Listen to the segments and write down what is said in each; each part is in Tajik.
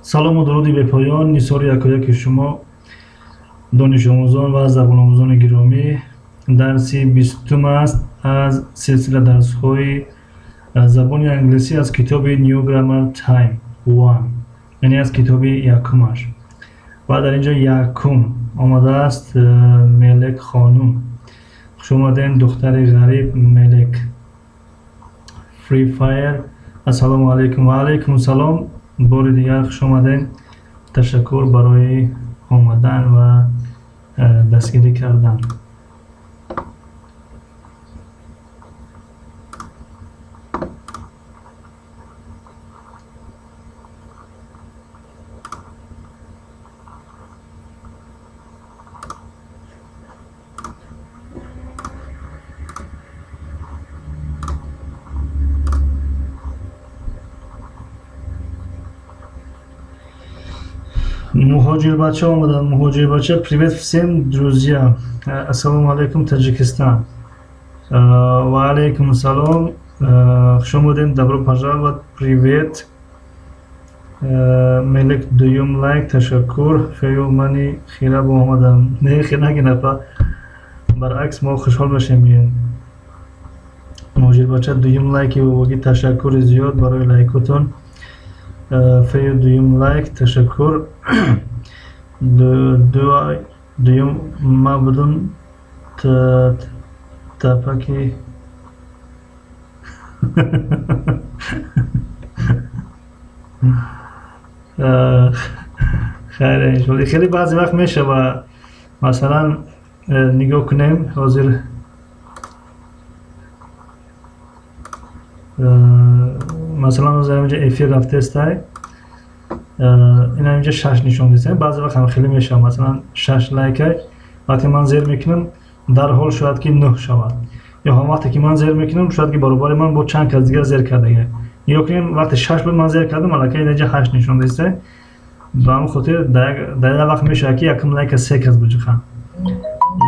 Салому дуруди бепоён нисори якояки шумо, донишомӯзон ва забономӯзони гиромӣ. Дарси 20-ум аст аз силсила дарсҳои забони англисӣ аз китоби New Grammar Time 1, яъне аз китоби якумаш. Ва дар инҷо якум омадааст Мелек хонум. Хуш омадем, духтари ғариб Мелек. Free Fire. Ассалому алайкум. Ва алайкум салом. Бори дигар хуш омадем. Ташаккур барои омадан ва дастгирӣ кардан. Мухоҷирбача омадан. Мухоҷирбача, привет всем, друзья. Ассалому алайкум, Таджикистан. Ва алайкум салом. Хуш омадем, добро пожаловать, привет. Мелек дуюм лайк, ташаккур. Фею мани хира бо омадам. Не, хира гинапа. Баръакс, мо хушҳол мешем. Мухоҷирбача дуюм лайки бобоги, ташаккури зиёд барои лайкотон. Фею дуюм лайк, ташаккур. Дуюм ма будум тапаки. Хайр, иншоалло. Хеле баъзе вақт мешава, масалан нигоҳ кунем ҳозир, масалан ҳозир инҷа эфир рафтестай, ина инҷа 6 нишон дестай. Баъзе вақт ҳам хеле мешава, масалан 6 лайкай, вақте ман зер мекунам дарҳол шояд ки 9 шавад, ё ҳам вақте ки ман зер мекунам шояд ки баробари ман бо чанд кас дигар зер кардага. Нигоҳ кунем, вақте 6 буд ман зер кардам, аллакай инҷа 8 нишон дестай. Ба ҳамин хотир дар як вақт мешавад ки якум лайка 3 кас биҷуханд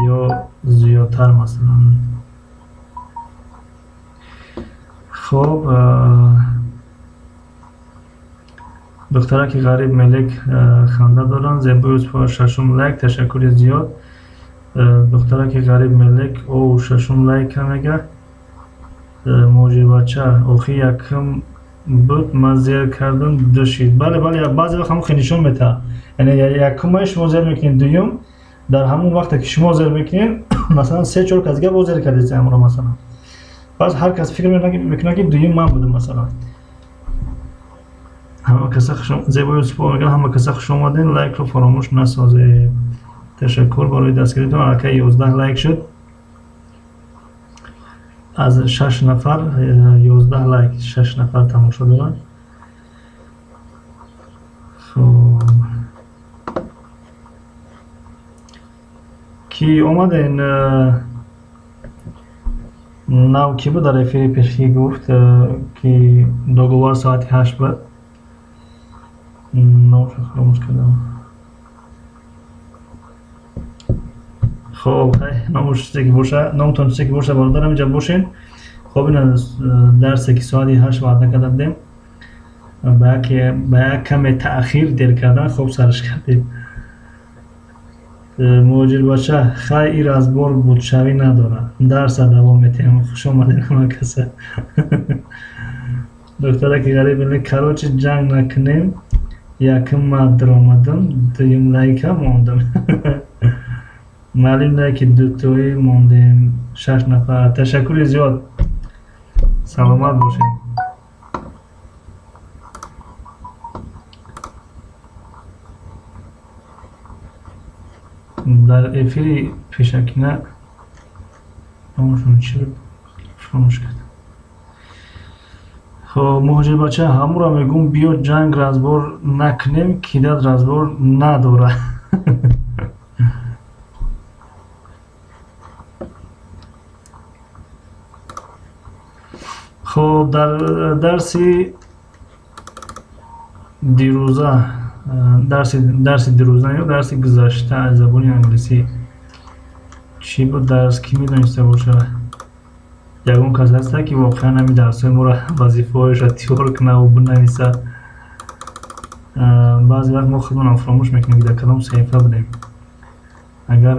ё зиёдтар масалан. Хоб, духтараки ғариб Мелек ханда доранд. Зебои Юсуфова шашум лайк, ташаккури зиёд. Духтараки ғариб Мелек о шашум лайка мега. Муҳоҷирбача охи якум буд, ман зер кардам, ду шид. Бале, бале, баъзе вақт ҳамон хел нишон метаҳад. Яъне якумае шумо зер мекунед, дуюм дар ҳамон вақте ки шумо зер мекунед, масалан 3-4 кас дигар боз зер кардед ҳамонро масалан. Баъз ҳар кас фикр мекунад ки дуюм ман будам масалан. Ҳама каса хуш, Зебои Юсуфова мегӯяд ҳама каса хуш омадем, лайкро фаромӯш насозед. Ташаккур барои дастгиритон. Аллакай 11 лайк шуд. Аз 6 нафар 11 лайк, 6 нафар тамошо доранд. Хоб, ки омаден нав ки буд дар эфири пешакӣ гуфт ки договор соати 8 буд. Номашро фаромӯш кардам. Хоб, номаш чизе ки боша, номтон чизе ки боша, бародарам инҷа бошен. Хоб, ин дарсе ки соати 8 ваъда карда будем, ба як каме таъхир дер кардан, хоб сараш кардем. Муҳоҷирбача, хай ин разбор будшавӣ надорад, дарса давом метиҳем. Хуш омадем ҳама каса. Духтараки ғариб, короче ҷанг накунем, якум ман даромадам, дуюм лайка мондам. Маълим лайки дутоӣ мондем, 6 нафар. Ташаккури зиёд, саломат бошед. Дар эфири пешакина номашон чӣ буд фаромӯш кардам. Хоб, муҳоҷирбача, ҳамуро мегӯм, биё ҷанг разбор накунем, кидат разбор надорад. Хоб, дар дарси дирӯза, дарси дирӯза ё дарси гузашта аз забони англисӣ чӣ буд дарс, кӣ медониста бошад? Ягон кас ҳаста ки воқеан ҳамин дарсҳои моро вазифаҳояшро тиёр кунаву бинависад? Баъзе вақт мо худмонам фаромӯш мекунем, ки дар кадом саҳифа будем. Агар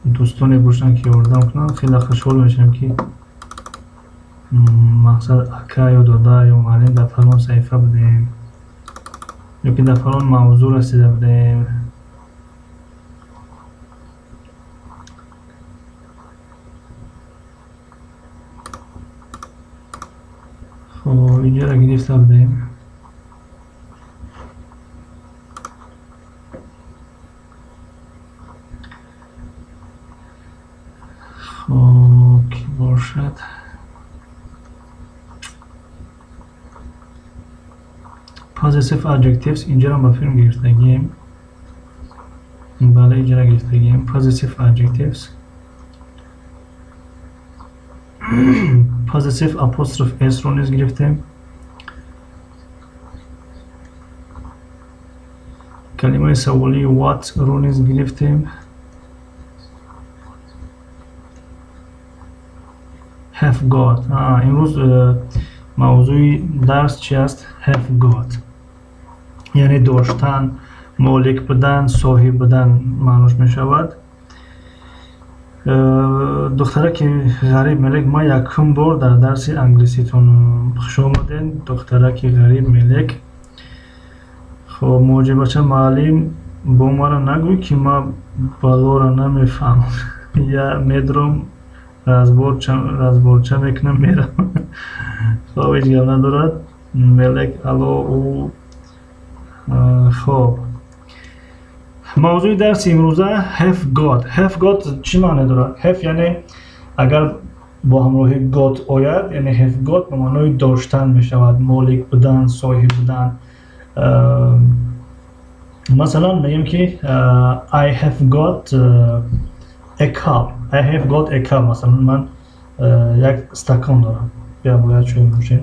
дӯстоне бошанд, ки ёрдам кунанд, хеле хушҳол мешавем, ки мақсад ака ё дода ё муаллим дар фалон саҳифа будем ё ки дар фалон мавзӯъ расида будем. Хоб, инҷоро гирифта будем. Хоб, ки бошад? Possessive adjectives инҷоро ба филм гирифтагием. Бале, инҷоро гирифтагием. Possessive adjectives. Possessive apostrophe s ро низ гирифтем. Калимаи саволии what ро низ гирифтем. Have got. Имрӯз мавзӯи дарс чи аст? Have got. Яъне доштан, молик будан, соҳиб будан маънош мешавад. Духтараки ғариб мелек, ман якум бор дар дарси англиситон. Хуш омадед, духтараки ғариб мелек. Хоб, муҳоҷирбача, муаллим бо мара нагӯй, ки ман балора намефаҳмам. Я медром, разборча мекунам, мерам. Хоб, ҳеҷ гап надорад. Мелек, ало, ӯ. Хоб, мавзӯи дарси имрӯза have got. Have got чӣ маъне дорад? Have яъне агар бо ҳамроҳи got ояд, яъне have got ба маънои доштан мешавад, молик будан, соҳиб будан. Масалан, мегӯем, ки I have got a cup. I have got a cup. Масалан, ман як стакон дорам. Бия, бояд чой бинӯшем.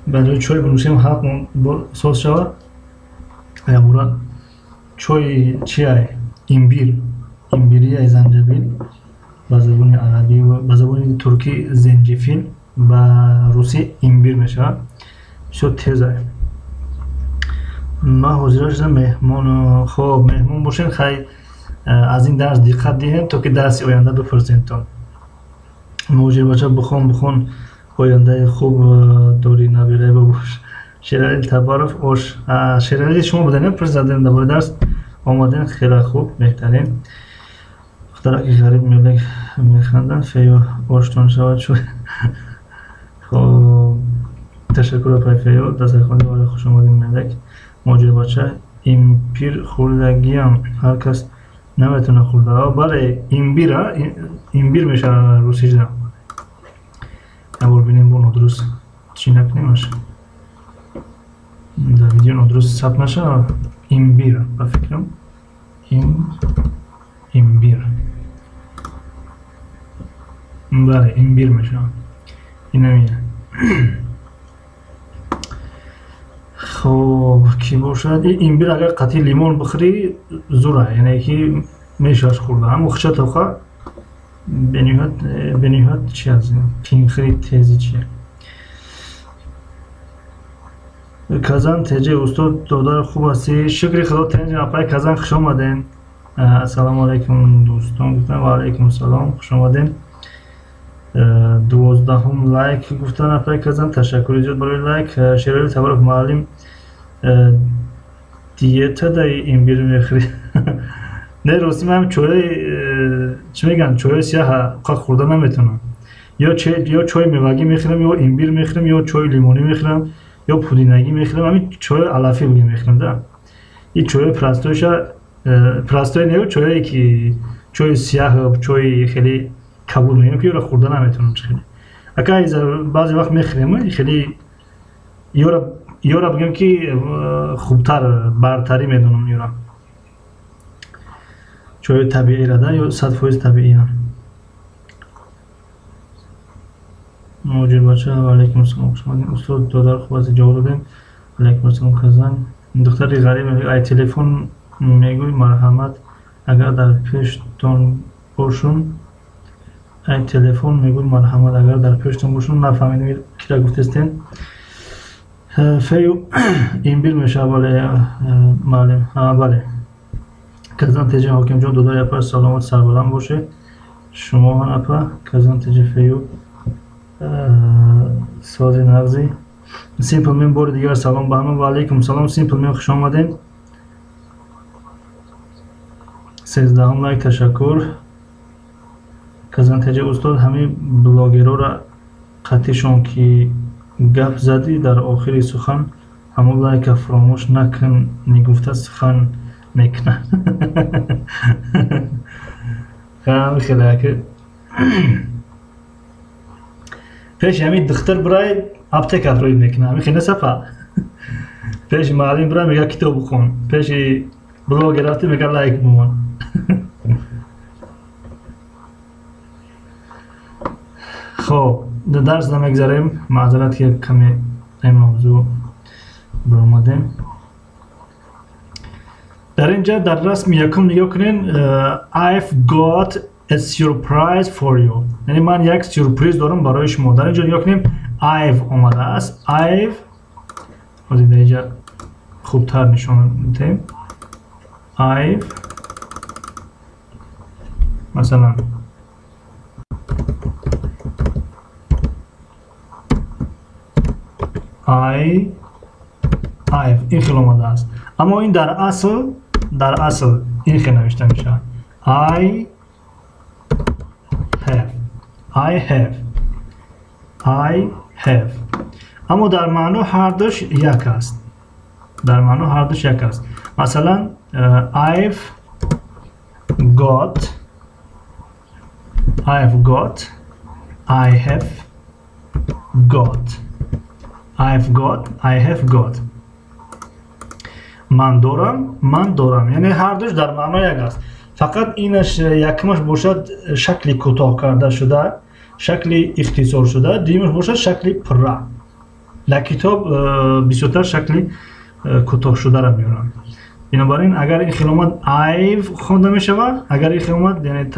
Ба ҷои чой бинӯшем, ҳалқмон соз шавад. Якбора чои чиай? Имбир, имбирияй, занҷабил ба забони арабӣ, ба забони туркӣ зенҷифил, ба русӣ имбир мешавад. Бисёр тезай. Ман ҳозира шудам, меҳмон. Хоб, меҳмон бошед, хай, аз ин дарс диққат диҳем, то ки дарси оянда бипурсемтон. Муҳоҷирбача, бихон, бихон, ояндаи хуб дорӣ, набираи бобош. Шерали Табаров, ош. Шерали, шумо будем, пурс задем дар бораи дарс, омадем, хеле хуб, беҳтарин. Духтараки ғариб мелек механданд. Феё, оштон шавад чой. Хоб, ташаккур, апай Феё, дастархони вале. Хуш омадем, мелек. Муҳоҷирбача, импир хӯрдагиам ҳар кас наметавонад хӯрда. Бале, имбир, имбир мешавад русиҷа. Якбор бинем, бо нодуруст чӣ накунемаш, дар видео нодуруст сабт нашавад. Имбир, ба фикрам, имбир, бале, имбир мешавад, инамия. Хоб, кӣ бошад? Имбир агар қатъи лимон бихӯрӣ, зура, яъне ки мешавад хӯрда. Аммо хуча тоқа бениҳоят, бениҳоят чи аст, қиинхӯри тези чия. Казан теҷе, устод, додар, хуб ҳастӣ? Шукри Худо, тенҷ. Апай Казан, хуш омадем. Ассалому алайкум, дӯстон, гуфтан. Ва алайкум салом, хуш омадем. 12-ум лайк гуфтан, апай Казан, ташаккури зиёд барои лайк. Шерали Табаров, муаллим, диета имбир мехӯрӣ? Не, рости, ман чои, чӣ мегӯянд, чои сиёҳ қа хӯрда наметавонам. Ё чои мевагӣ мехӯрам, ё имбир мехӯрам, ё чои лимонӣ мехӯрам, ё пудинагӣ мехӯрам. Ҳамин чои алафӣ буги мехӯрам да. И чои простойша, простой не, чое ки чои сиёҳ, чои хеле кабуд мегӯям, ки ёро хӯрда наметавонам. Чи хеле ака баъзе вақт мехӯрем, хеле ёра бигӯем, ки хубтар, бартарӣ медонам ёра, чои табиира да, ё 100% табиия. Муҳоҷирбача, ва алайкум ассалом, хушомадем. Устод, додар, хуб аст? Ҷавоб додем. Алейкум ассалом Казан. Духтари ғариб мегӯяд, ай телефон мегӯй марҳамат, агар дар пештон бошум. Ай телефон мегӯй марҳамат, агар дар пештон бошум. Нафаҳмидем кира гуфтестен. Фею имбир мешавад, бале муаллим. Бале. Казан теҷа ҳокимҷон, додари апа, саломат сарбаланд бошед. Шумо ҳам апа, Казан теҷа фею сози нағзи. Simple мен бори дигар салом ба ҳама. Ва алейкум салом Simple мен, хуш омадем. 13-ум лайк, ташаккур. Казан теҷа устод, ҳамин блогерора қатишон ки гап задӣ, дар охири сухан ҳамон лайка фаромӯш накун нигуфта сухан мекунад. Хеле пеши ҳамин духтар бирай аптека рӯй мекунад, ҳамин хеле сафа. Пеши муаллим бирай мега китоб бихон, пеши блогер рафти мега лайк бимон. Хоб, дарс намегзарем, маъзарат ки каме ин мавзӯъ баромадем. Дар инҷа дар расми якум нигоҳ кунед, I've got a surprise for you. Яъне ман як сюрприз дорам барои шумо. Дар инҷо нигоҳ кунем, I've омадааст. I've ҳозир дар инҷа хубтар нишон медиҳем. I've масалан I've ин хел омадааст. Аммо ин дар асл ин хел навишта мешавад. I have, I have, I have. Аммо дар маъно ҳардуш як аст. Дар маъно ҳардуш як аст. Масалан, I've got, I've got, I have got, I've got, I have got. Ман дорам, ман дорам. Яъне ҳардуш дар маъно як аст. Фақат инаш якумаш бошад шакли кӯтоҳ карда шуда, шакли ихтисор шуда, дуюмаш бошад шакли пурра. Дар китоб бисёртар шакли кӯтоҳ шударо меоранд. Бинобар ин агар ин хел омад I've хонда мешавад, агар ин хел омад, яъне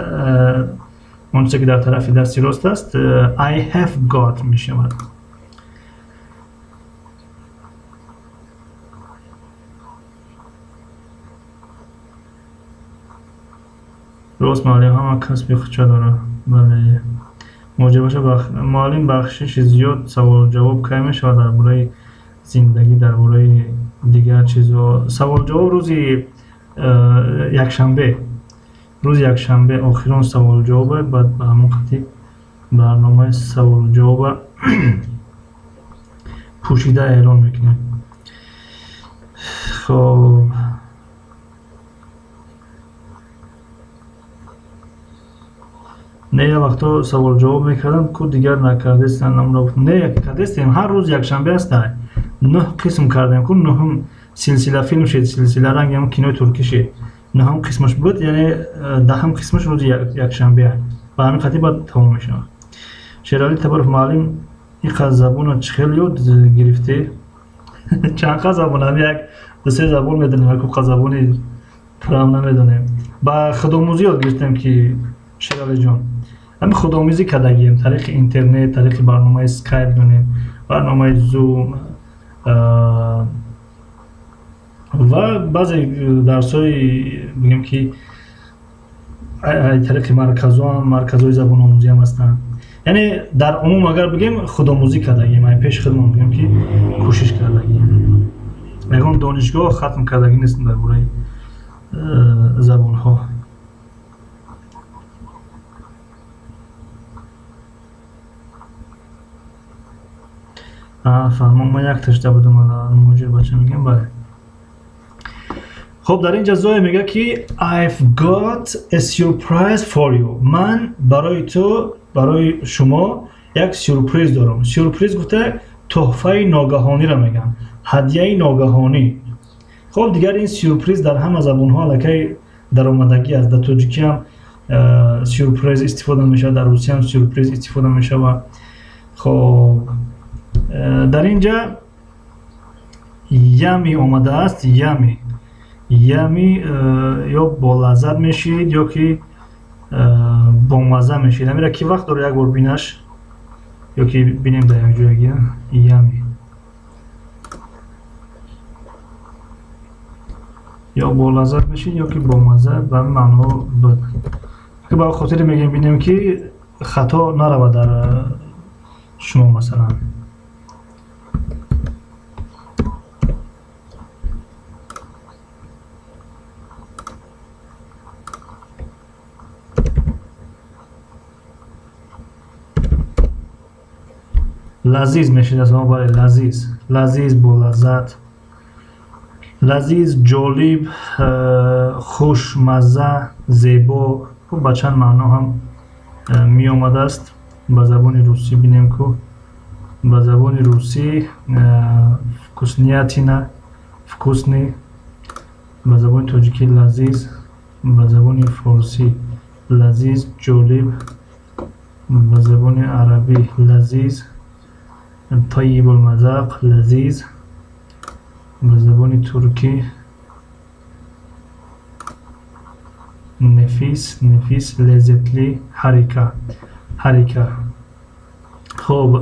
он чизе ки дар тарафи дасти рост аст, I have got мешавад. Рост муаллим, ҳама касби худша дорад. Бале. Муҳоҷир баша, муаллим бахшиши зиёд савол-ҷавоб кай мешавад дар бораи зиндагӣ, дар бораи дигар чизҳо? Савол-ҷавоб рӯзи якшанбе. Рӯзи якшанбе охирон савол-ҷавоб, баъд ба ҳамон хати барномаи савол-ҷавоб пӯшида эълон мекунем. Хоб, не, як вақто савол-ҷавоб мекардам, ку дигар накардестем, не кардестем, ҳар рӯз якшанбе аста. 9 қисм кардем, ку нӯҳум силсила филм шид, силсила ранги ҳам кинои туркӣ шид. 9-ум қисмаш буд, яъне 10-ум қисмаш рӯзи якшанбе. Ба ҳамин хати баъд тамом мешавад. Шералӣ Табаров, муаллим, ин қад забонро чӣ хел ёд гирифтӣ? Чанд қад забон? Ҳам як ду се забон медонем, яку қад забони пурам намедонем. Ба худомӯзӣ ёд гирифтем ки Шералиҷон, ҳамин худомӯзӣ кардагием тариқи интернет, тариқи барномаи Skype донем, барномаи Zoom ва баъзе дарсҳои бигем ки тариқи марказҳоам, марказҳои забономӯзӣ ҳам ҳастанд. Яъне дар умум агар бигем худомӯзӣ кардагием, ай пеши худмон бигем ки кӯшиш кардагием. Ягон донишгоҳ хатм кардагӣ нестем дар бораи забонҳо. Фаҳмон, ман як ташта будам, муҳоҷир бача мегӯям, бале. Хоб, дар инҷа Зоя мегӯяд ки I've got a surprise for you. Ман барои ту, барои шумо як сюрприз дорам. Сюрприз гуфта тӯҳфаи ногаҳониро мегӯянд, ҳадияи ногаҳонӣ. Хоб, дигар ин сюрприз дар ҳама забонҳо аллакай даромадагӣ аст. Дар тоҷикӣ ҳам сюрприз истифода мешавад, дар русӣ ҳам сюрприз истифода мешавад. Хоб, дар инҷа Yummy омадааст. Yummy, yummy ё болаззат мешид ё ки бомазза мешид. Амира ки вақт дора як бор бинаш ё ки бинем дар як ҷоягӣ. Yummy ё болаззат мешид ё ки бомазза, ба ҳамин маъноҳо буд. Ба хотире мегӯем бинем ки хато наравад дар шумо масалан. Лазиз мешид аз мо, бале, лазиз, лазиз, болаззат, лазиз, ҷолиб, хушмазза, зебо, ба чанд маъно ҳам меомадааст. Ба забони русӣ бинем ку, ба забони русӣ вкуснятина, вкусный, ба забони тоҷикӣ лазиз, ба забони форсӣ лазиз, ҷолиб, ба забони арабӣ лазиз, таyyибулмазақ, лазиз, ба забони туркӣ нефис, нефис, леззатли, ҳарика, ҳарика. Хоб,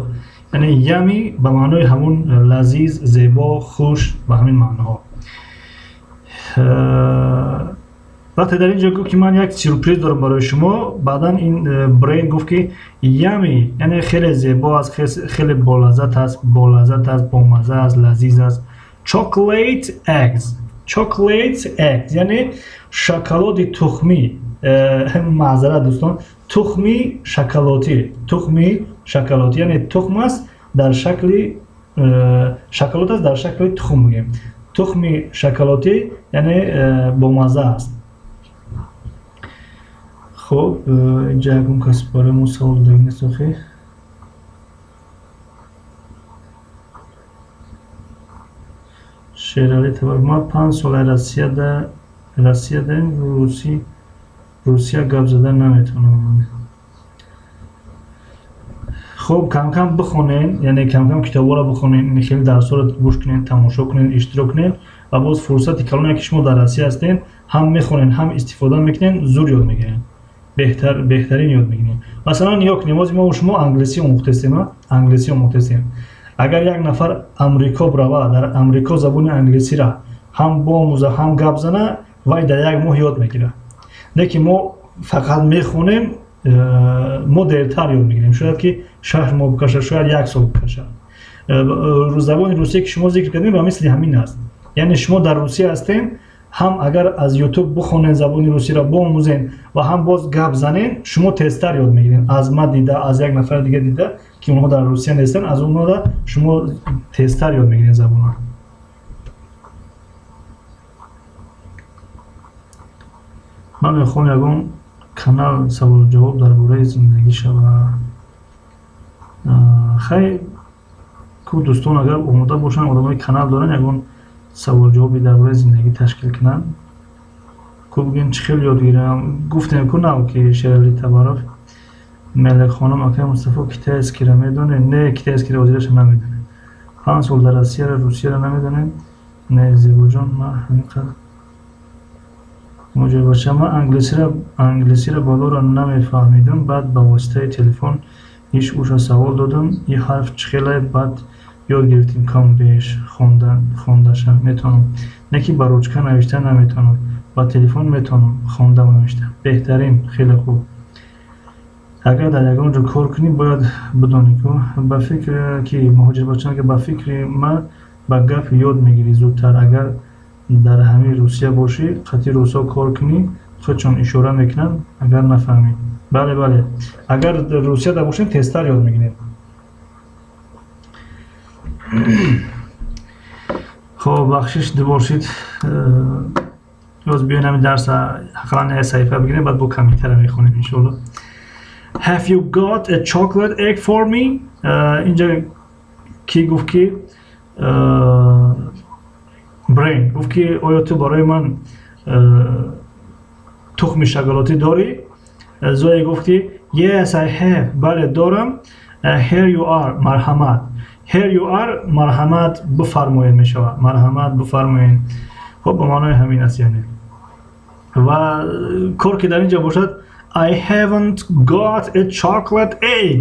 яъне yummy ба маънои ҳамун лазиз, зебо, хуш, ба ҳамин маъноҳо. Вақте дар ин ҷо гуфт ки ман як сюрприз дорам барои шумо, баъдан ин Брейн гуфт ки yummy яъне хеле зебо аст, хеле болаззат аст, болаззат аст, бомазза аст, лазиз аст. Chocolate eggs, chocolate eggs яъне шоколади тухмӣ. Маъзарат дӯстон, тухми шоколадӣ, тухми шоколадӣ яъне тухм аст дар шакли шоколад аст дар шакли тухм мегӯем. Тухми шоколадӣ яъне бомазза аст. Хоб, инҷа ягон кас барои мо савол додагӣ нест охи. Шерали Табар, ма 5 сола Россиядаем, Русия гап зада наметавонам. Хоб, камкам бихонен, яъне камкам китобҳоро бихонен, хеле дарсҳоро гӯш кунен, тамошо кунен, иштирок кунен ва боз фурсати калоне ки шумо дар Россия ҳастен, ҳам мехонен, ҳам истифода мекунен, зур ёд мегирен. Беҳтарин ёд мегирем. Масалан, нигоҳ кунем, ҳозир мо шумо англисӣ омӯхтестем, англисӣ омӯхтестем. Агар як нафар Амрико бирава, дар Амрико забони англисиро ҳам биомӯза, ҳам гап зана, вай дар як моҳ ёд мегирад. Лекин мо фақат мехонем, мо дертар ёд мегирем. Шояд ки 6 моҳ бикашад, шояд 1 сол бикашад. Забони русие ки шумо зикр кардем ба мисли ҳамин аст. Яъне шумо дар Русия ҳастем, ҳам агар аз YouTube бихонен забони русиро биомӯзен ва ҳам боз гап занен, шумо тезтар ёд мегирен. Аз ма дида, аз як нафари дига дида ки онҳо дар Русия нестанд, аз онҳо шумо тезтар ёд мегирен забонро. Ман мехоҳам ягон канал саволу ҷавоб дар бораи зиндагӣ шава. Хай ку дӯстон агар омода бошанд, одамои канал доранд, ягон саволу ҷавоби дар бораи зиндагӣ ташкил кунанд. Ку бигӯем чӣ хел ёд гирам. Гуфтем ку нав ки Шерали Табаров, Мелек хонум, акай Мустафо китайскиро медонед? Не, китайскиро ҳозираша намедонем. 5 сол дар Россияро, Русияро намедонем. Не, Зебоҷон, ман ҳамин қадр муҷобача, ман англисиро балоро намефаҳмидам. Баъд ба воситаи телефон иш уша савол додам, и ҳарф чӣ хеле, баъд ёд гирифтем кам беш хондаша метавонам, не ки ба ручка навишта наметавонам, ба телефон метавонам хондаву навишта. Беҳтарин, хеле хуб. Агар дар ягон ҷо кор кунӣ, бояд бидонӣ ку. Ба фикр ки муҳоҷирбача, ба фикри ман ба гап ёд мегирӣ зудтар. Агар дар ҳамин Русия бошӣ, қатъи русҳо кор кунӣ, худшон ишора мекунанд, агар нафаҳмӣ. Бале, бале, агар Русияда бошем, тезтар ёд мегирем. Хоб, бахшиш бошид, боз биёем ҳамин дарса ҳаққалан як саҳифа бигирем, баъд бо комментария мехонем иншоалло. Have you got a chocolate egg for me? Инҷа ки гуфт ки Брейн гуфт ки оё ту барои ман тухми шоколатӣ дорӣ? Зоя гуфт ки yes, I have, бале дорам. Here you are, марҳамат. Here you are марҳамат бифармоед мешавад. Марҳамат бифармоед. Хуб, ба маънои ҳамин аст яъне. Ва кор ки дар инҷа бошад I haven't got a chocolate egg.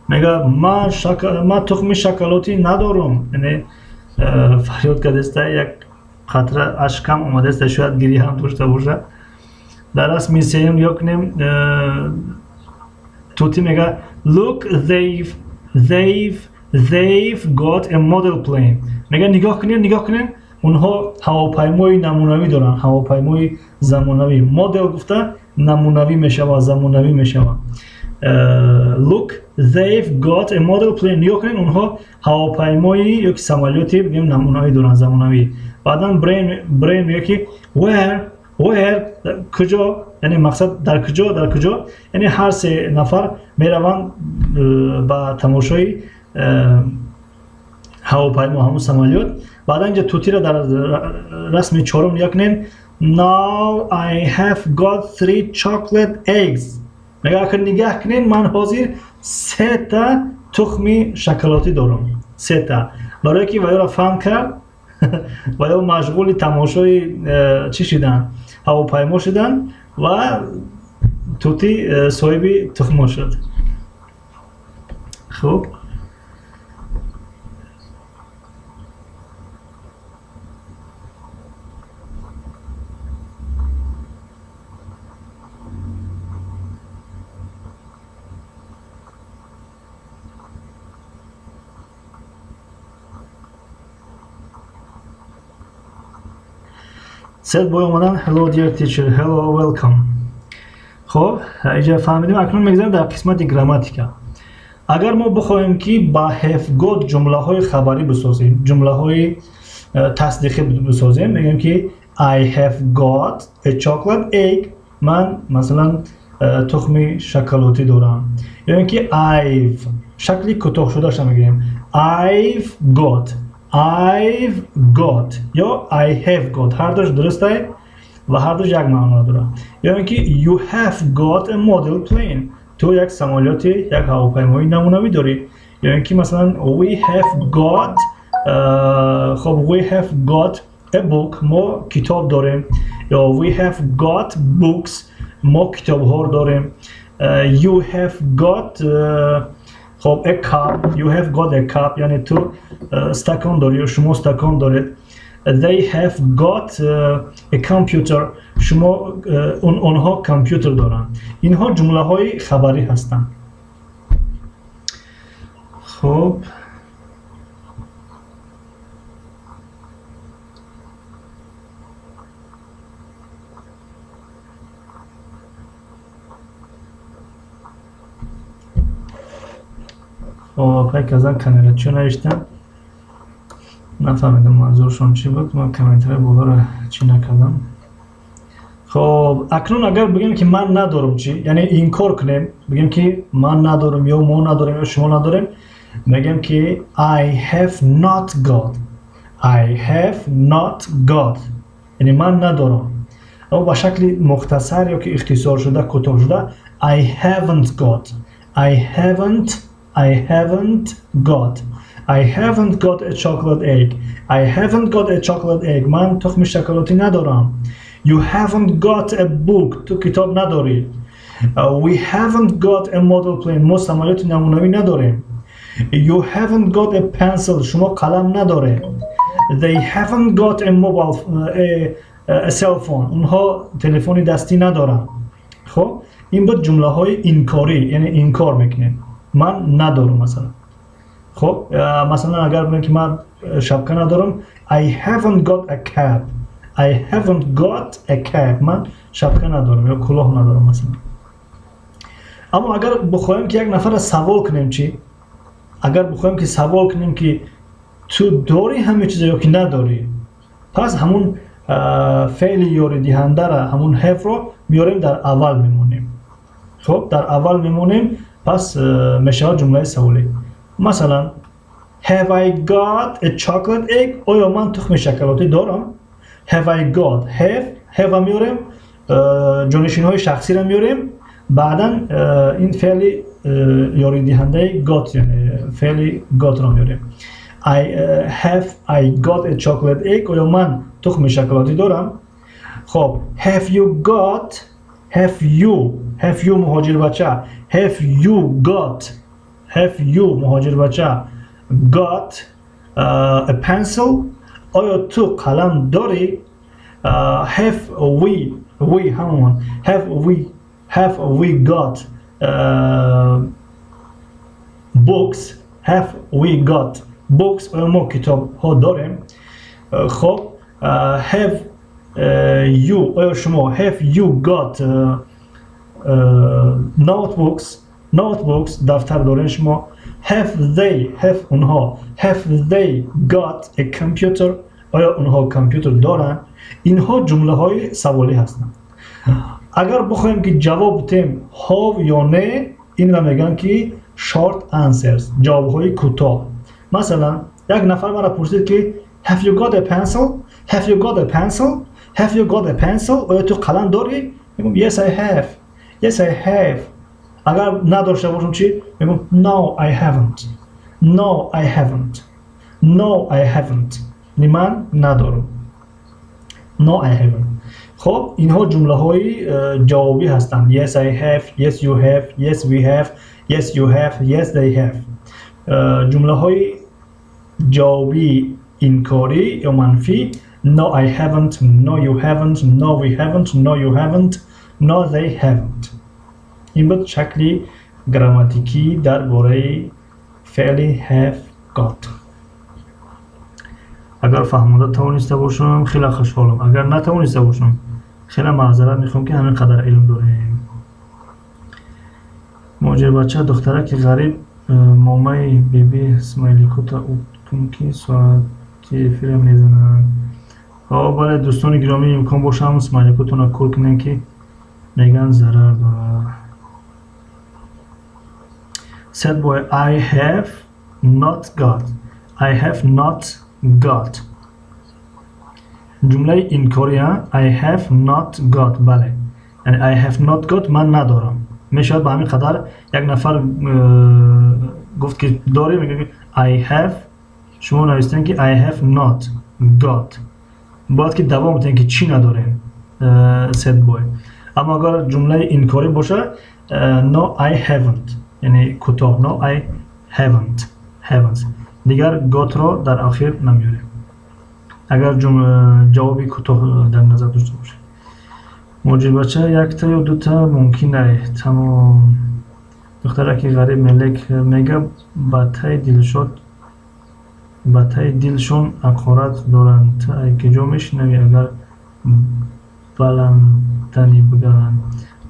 Мега ман тухми шоколатӣ надорам. Яъне фарёд кардааст, як қатра ашкам омадааст, шояд гиря ҳам дошта бошад. Дар расми сеюм нигоҳ кунем, тути мега look, they've got a model plane. Мега нигоҳ кунед, нигоҳ кунед, онҳо ҳавопаймои намунавӣ доранд, ҳавопаймои замонавӣ. Модел гуфта намунавӣ мешавад, замонавӣ мешавад. Look, they've got a model plane. Нигоҳ кунед, онҳо ҳавопаймои ё ки самолёти бигем намунавӣ доранд, замонавӣ. Баъдан Брейн мегӯяд ки where, куҷо, яъне мақсад дар куҷо, дар куҷо, яъне ҳар се нафар мераванд ба тамошои ҳавопаймо, ҳамун самолёт. Баъдан инҷа тутиро дар расми чорум нигоҳ кунед. Now I have got 3 chocolate eggs. Мега агар нигаҳ кунед, ман ҳозир 3 тухми шоколатӣ дорам. 3. Барое ки ваёро фан кард ва ё машғули тамошои чӣ шуданд, ҳавопаймо шуданд ва тути соҳиби тухмо шуд. Хуб, Сед бой омадан. Hello dear teacher, hello, welcome. Хуб, инҷа фаҳмидем. Акнун мегузарем дар қисмати грамматика. Агар мо бихоҳем ки ба have got ҷумлаҳои хабарӣ бисозем, ҷумлаҳои тасдиқӣ бисозем, мегӯем ки I have got a chocolate egg. Ман масалан тухми шоколатӣ дорам. Ё ин ки I've, шакли кӯтоҳшудаашро мегирем. I've got, I've got ё I have got, ҳар душ дуруст аст ва ҳар душ як маъно дорад. Ё ин ки you have got a model plane. Ту як самолёти, як ҳавопаймои намунавӣ дорӣ. Ё ин ки масалан we have got, хоб, we have got a book, мо китоб дорем. Ё we have got books, мо китобҳо дорем. You have got, хоб, a cup, you have got a cup, яъне ту стакон дорӣ ё шумо стакон доред. They have got a computer, шумо онҳо компютер доранд. Инҳо ҷумлаҳои хабарӣ ҳастанд. Хуб, пай казан камера чӣ навиштам, нафаҳмидам манзуршон чӣ буд, ман комментари болоро чӣ накардам. Хоб, акнун агар бигем ки ман надорам чӣ, яъне инкор кунем, бигем ки ман надорам ё мо надорем ё шумо надорем, мегем ки I have not got, I have not got, яъне ман надорам. Аммо ба шакли мухтасар ё ки ихтисоршуда, кӯтоҳшуда I haven't got, I haven't, I haven't got, I haven't got a chocolate egg, I haven't got a chocolate egg, ман тухми шоколатӣ надорам. You haven't got a book, ту китоб надорӣ. We haven't got a model plane, мо самолёти намунавӣ надорем. You haven't got a pencil, шумо қалам надоред. They haven't got a mobile, a cell phone, онҳо телефони дастӣ надоранд. Хуб, ин буд ҷумлаҳои инкорӣ, яъне инкор мекунем. Ман надорам масалан. Хуб, масалан агар бигӯем ки ман шапка надорам, I haven't got a cap, I haven't got a cap, ман шапка надорам ё кулоҳ надорам масалан. Аммо агар бихоҳем ки як нафарро савол кунем чӣ? Агар бихоҳем ки савол кунем ки ту дорӣ ҳамин чизо ё ки надорӣ, пас ҳамун феъли ёридиҳандаро, ҳамун have-ро меорем, дар аввал мемонем. Хуб, дар аввал мемонем, пас мешавад ҷумлаи саволӣ. Масалан, have I got a chocolate egg? Оё ман тухми шоколатӣ дорам? Have I got, have меорем, ҷонишинҳои шахсиро меорем, баъдан ин феъли Ёридиҳандаи got, яъне феъли got ро меорем. I have I got a chocolate egg? Оё ман тухми шоколадӣ дорам? Хоб, have you got, have you, have you муҳоҷирбача, have you got, have you муҳоҷирбача got a pencil? Оё ту қалам дорӣ? Have we, we ҳамон, have we got books? Have we got books? Оё мо китобҳо дорем? Хоб, have you, оё шумо, have you got notebooks? Notebooks, дафтар дорем шумо? Have they, have онҳо, have they got a computer? Оё онҳо компютер доранд? Инҳо ҷумлаҳои саволӣ ҳастанд. Агар бихоҳем, ки ҷавоб диҳем ҳов ё не, инро мегӯянд, ки short answers, ҷавобҳои кӯтоҳ. Масалан, як нафар маро пурсид, ки have you got a pencil? Have you got a pencil? Have you got a pencil? Оё ту қалам дорӣ? Мегӯям: yes, I have. Yes, I have. Агар надошта бошам чӣ мегӯям? No, I haven't. No, I haven't. No, I haven't, яъне ман надорам. No, I haven't. Хоб, инҳо ҷумлаҳои ҷавобӣ ҳастанд: yes, I have, yes, you have, yes, we have, yes, you have, yes, they have. Ҷумлаҳои ҷавобии инкорӣ ё манфӣ: no, I haven't, no, you haven't, no, we haven't, no, you haven't, no, they haven't. Ин буд шакли грамматикӣ дар бораи феъли have got. Агар фаҳмода тавониста бошам, хеле хушҳолам. Агар натавониста бошам, хеле маъзарат мехоҳам, ки ҳамин қадар илм дорем. Муҳоҷирбача, духтараки ғариб, момаи биби, смайликота кун, ки соати эфира мезананд. Бале, дӯстони гиромӣ, имкон бошам, смайликотонро кур кунем, ки мегӯянд, зарар дорад. Sad boy, I have not got. I have not got. Ҷумлаи инкорӣ: I have not got. Бале, яъне I have not got, ман надорам мешавад. Ба ҳамин қадар як нафар гуфт, ки дорӣ, мегӯяд I have. Шумо навистем, ки I have not got, бояд ки давом диҳем, ки чӣ надорем, sad boy. Аммо агар ҷумлаи инкорӣ боша, no, I haven't, яъне кӯтоҳ: no, I haven't. Haven't, дигар got ро дар охир намеорем, агар ҷавоби кӯтоҳ дар назар дошта бошем. Муҳоҷирбача, якта ё дута мумкин ай тамом. Духтараки ғариб, мелек мега, ба таи дилшод, ба таи дилшон ҳақорат доранд. Ту ай киҷо мешинавӣ, агар баландтанӣ бигӯянд?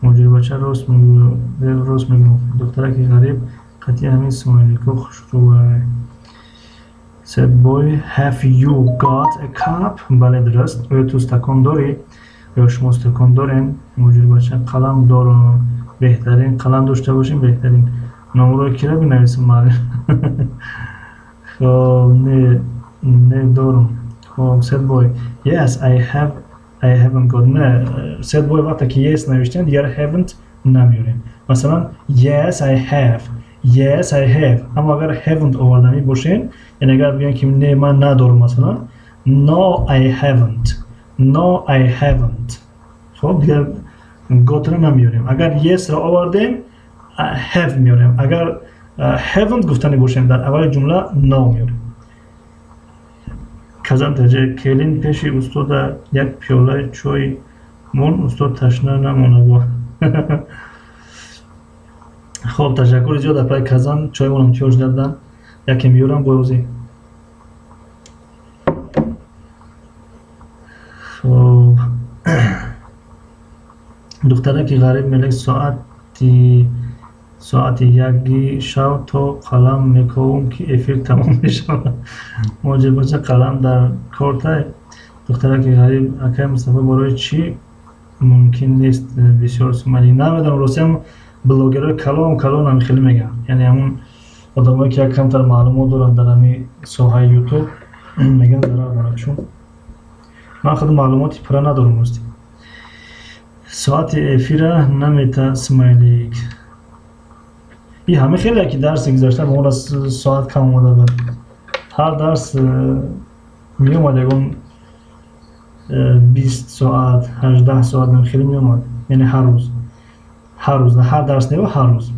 Муҳоҷирбача, рост мегӯ. Духтараки ғариб, қатъи ҳамин смайлико хушрӯай. Sad boy, have you got a cup? Бале, дуруст. Оё ту стакон дорӣ? Ё шумо стакон дорем? Муҳоҷирбача, қалам дорам. Беҳтарин, қалам дошта бошем, беҳтарин. Номро кира бинависам, муаллим? Хоб, не, не дорам. Хоб, sad boy, yes, I have. I haven't got. Не, sad boy, вақте ки yes навиштем, дигар haven't намеорем. Масалан, yes, I have. Yes, I have. Аммо агар haven't оварданӣ бошем, яъне агар бигӯем, ки не, ман надорам, масалан, no, I haven't. No, I haven't. Хоб, дигар got ро намеорем. Агар yes ро овардем, have меорем. Агар haven't гуфтанӣ бошем, дар аввали ҷумла no меорем. Казан таҷа, келин пеши устода як пиёлаи чой мон, устод ташна намонад. Хоб, ташаккури зиёд, апай Казан, чоймонам тиёр шуда, яке меёрам боёзӣ. Хоб, духтараки ғариб, мелек, соати 1-и шав то қалам мековум, ки эфир тамом мешавад. Муҳоҷирбача, қалам дар кортай. Духтараки ғариб, акай Мустафо, барои чӣ мумкин нест бисёр смайлик? Намедонам, ростиам, блогерҳои калон калон ҳами хеле мегӯянд, яъне ҳамун одамое, ки як камтар маълумот доранд дар ҳами соҳаи Ютуб, мегӯянд, зарар дорад. Чун ман худ маълумоти пурра надорам, рости. Соати эфира намета смайлик. И ҳама хеле ки дарси гузашта ба мо соат кам омада буд. Ҳар дарс меомад ягон 20 соат, 18 соат хеле меомад. Яъне ҳар рӯз. Ҳар рӯз, ҳар дарс не, ҳар рӯз.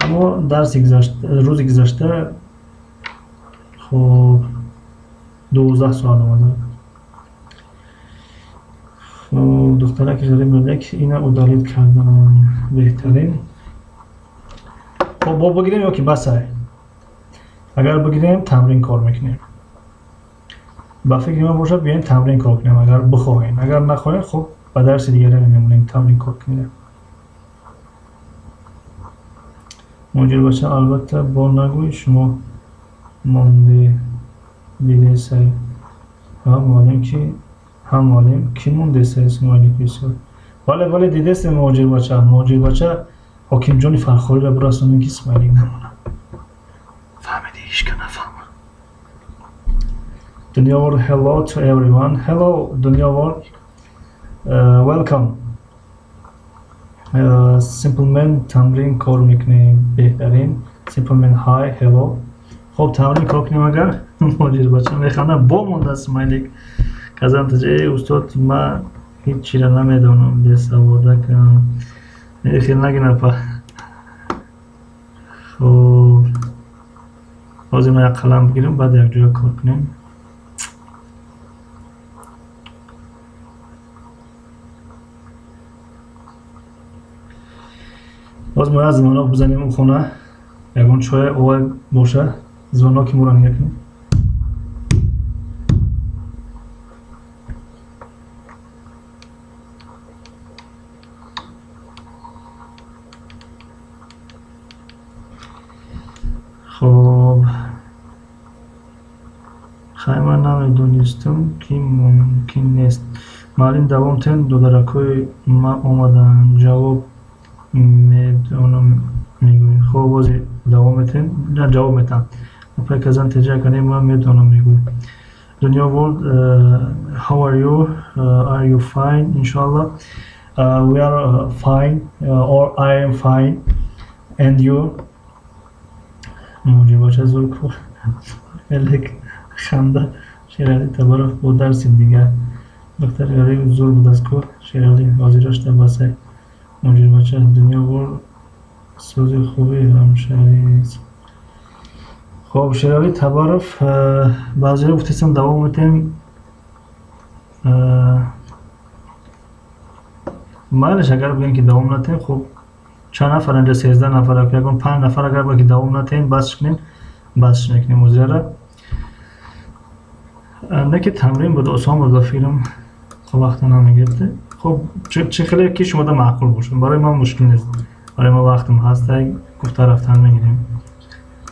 Аммо дарси гузашта, рӯзи гузашта хоб 12 соат омада. Хоб духтараки ғариб мегӯяд, ина удалить кардам, беҳтарин. Хоб бо бигирем ё ки басай? Агар бигирем тамрин кор мекунем. Ба фикри ман бошад, биёем тамрин кор кунем, агар бихоҳем. Агар нахоҳем, хоб ба дарси дигаре мемонем, тамрин кор кунем. Муҳоҷирбача, албатта бо нагӯй шумо монде дидесай. Ҳа муаллим ки ҳам муаллим ки мондесай смайлик бисёр. Бале, бале, дидесте муҳоҷирбача. Муҳоҷирбача ҳокимҷони Фархориро бирасонем ки смайлик намонад. Фаҳмиди, ҳеҷ ка нафаҳмад. Dunya World, hello to everyone. Hello, Dunya World. Welcome. Simple Man тамрин кор мекунем, беҳтарин. Simple Man, hi, hello. Хоб тамрин кор кунем агар муҳоҷирбача механдам, бо монда смайлик. Казан таҷ, устод, ма ҳеҷ чиро намедонам, бесаводакам. Хел нагин апа. Хоб ҳозир ман як қалам бигирам, баъд якҷоя кор кунем. Боз мо як звонок бизанем у хона, ягон чой овай боша, звоноки моро нига кунем. Хоб хай, ман намедонистам ки мумкин нест. Муаллим давом тен, додаракҳои ма омаданд, ҷавоб медонам мегӯй. Хоб бози давом метем, ҷавоб метам. Апай Казан теҷа канем, ман медонам мегӯй. Dunya World, how are you? Are you fine? Inshallah. We are fine, or I am fine. And you? Муҳоҷирбача зур кор. Элек ханда. Шерали Табаров бо дарси дигар. Духтари ғариб зур будааст ку. Шерали ҳозирашта басай. Муҳоҷирбача, Dunya World сӯзи хуби ҳамшаҳрист. Хоб Шерали Табаров, баъзеҳо гуфтестам давом метем. Майлаш, агар бигӯем ки давом натем, хоб чанд нафар инҷа 13 нафар, ягон 5 нафар агар бигӯем ки давом натем, басш кунем, басш мекунем озияра. Не ки тамрин буд, осон буд ба фикрам, хоб вақта намегирифте. Хоб чӣ хеле ки шумода маъқул бошад, барои ман мушкил нест. Барои ман вақтам ҳаст, гуфта рафтан мегирем.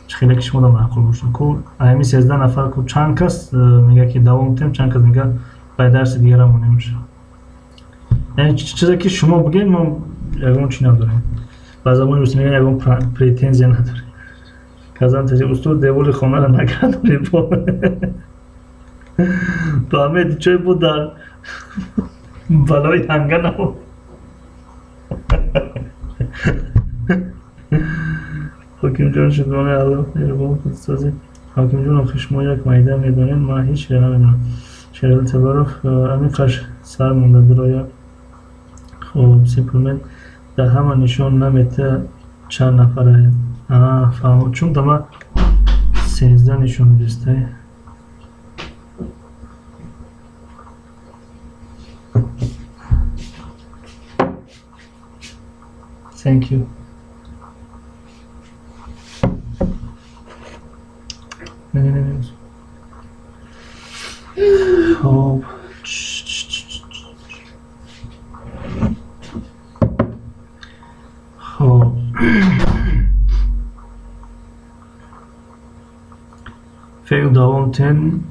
Чӣ хеле ки шумода маъқул бошад. Ку ами 13 нафар ку чанд кас мегӯяд ки давом тем, чанд кас мегӯяд ба дарси дигара монем. Яъне чизе ки шумо бигӯед, мо ягон чӣ надорем. Ба забони русӣ мегӯянд ягон претензия надорем. Казан теҷа, устод, девори хонаро нагардонед. Фаҳмед, чой буд дар балои ҳанга набуд. Ҳокимҷон шукронаи Аллоҳ меҳрубон худсозӣ. Ҳокимҷон, охи шумо як майда медонед, ман ҳеҷ чиро намедонам. Шерали Табаров, амиқаш сар монда дуроя. Хоб Simple Man дар ҳама нишон намета чанд нафара. Фаҳм, чун дама 13 нишон дистай. Thank you. Не, не, не. Хоб. Хоб. Феъл давом тен.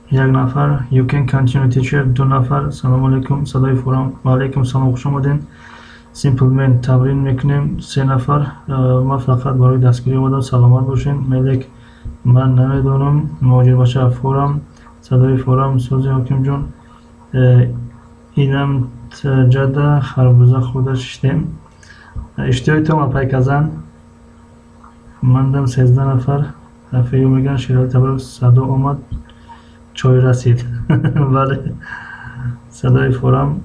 Як нафар. You can continue teacher. 2 нафар. Салом алейкум. Садои форам. Ва алейкум салом, хуш омадед. Simple Man тамрин мекунем. 3 нафар. Ман фақат барои дастгирӣ омадам, саломат бошед. Мелек, ман намедонам. Муҳоҷирбача форам. Садои форам. Сӯзи ҳокимҷон. Инам ҷада харбуза хӯрда шиштем. Иштиҳои том апай Казан. Мандам 13 нафар. Рафею мегӯянд Шерали Табаров садо омад, чой расид. Бале, садои форам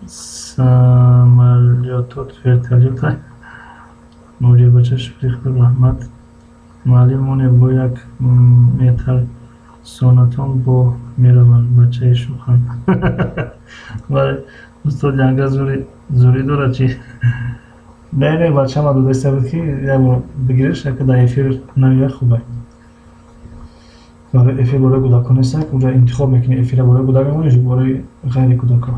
самолётот вертолёта. Муҷирбача шуфри раҳмат. Муаллимоне бо як метарсонатон бо мераванд бачаи шухан. Бале, устод янга зурӣ дорад чи? Не, не, бачама додаиста буд ки як бор бигириш, яка дар эфир навия хубай. Барои эфир барои кӯдакон нестак, уҷа интихоб мекунӣ эфира барои кӯдак мемонӣ ё барои ғайри кӯдакон.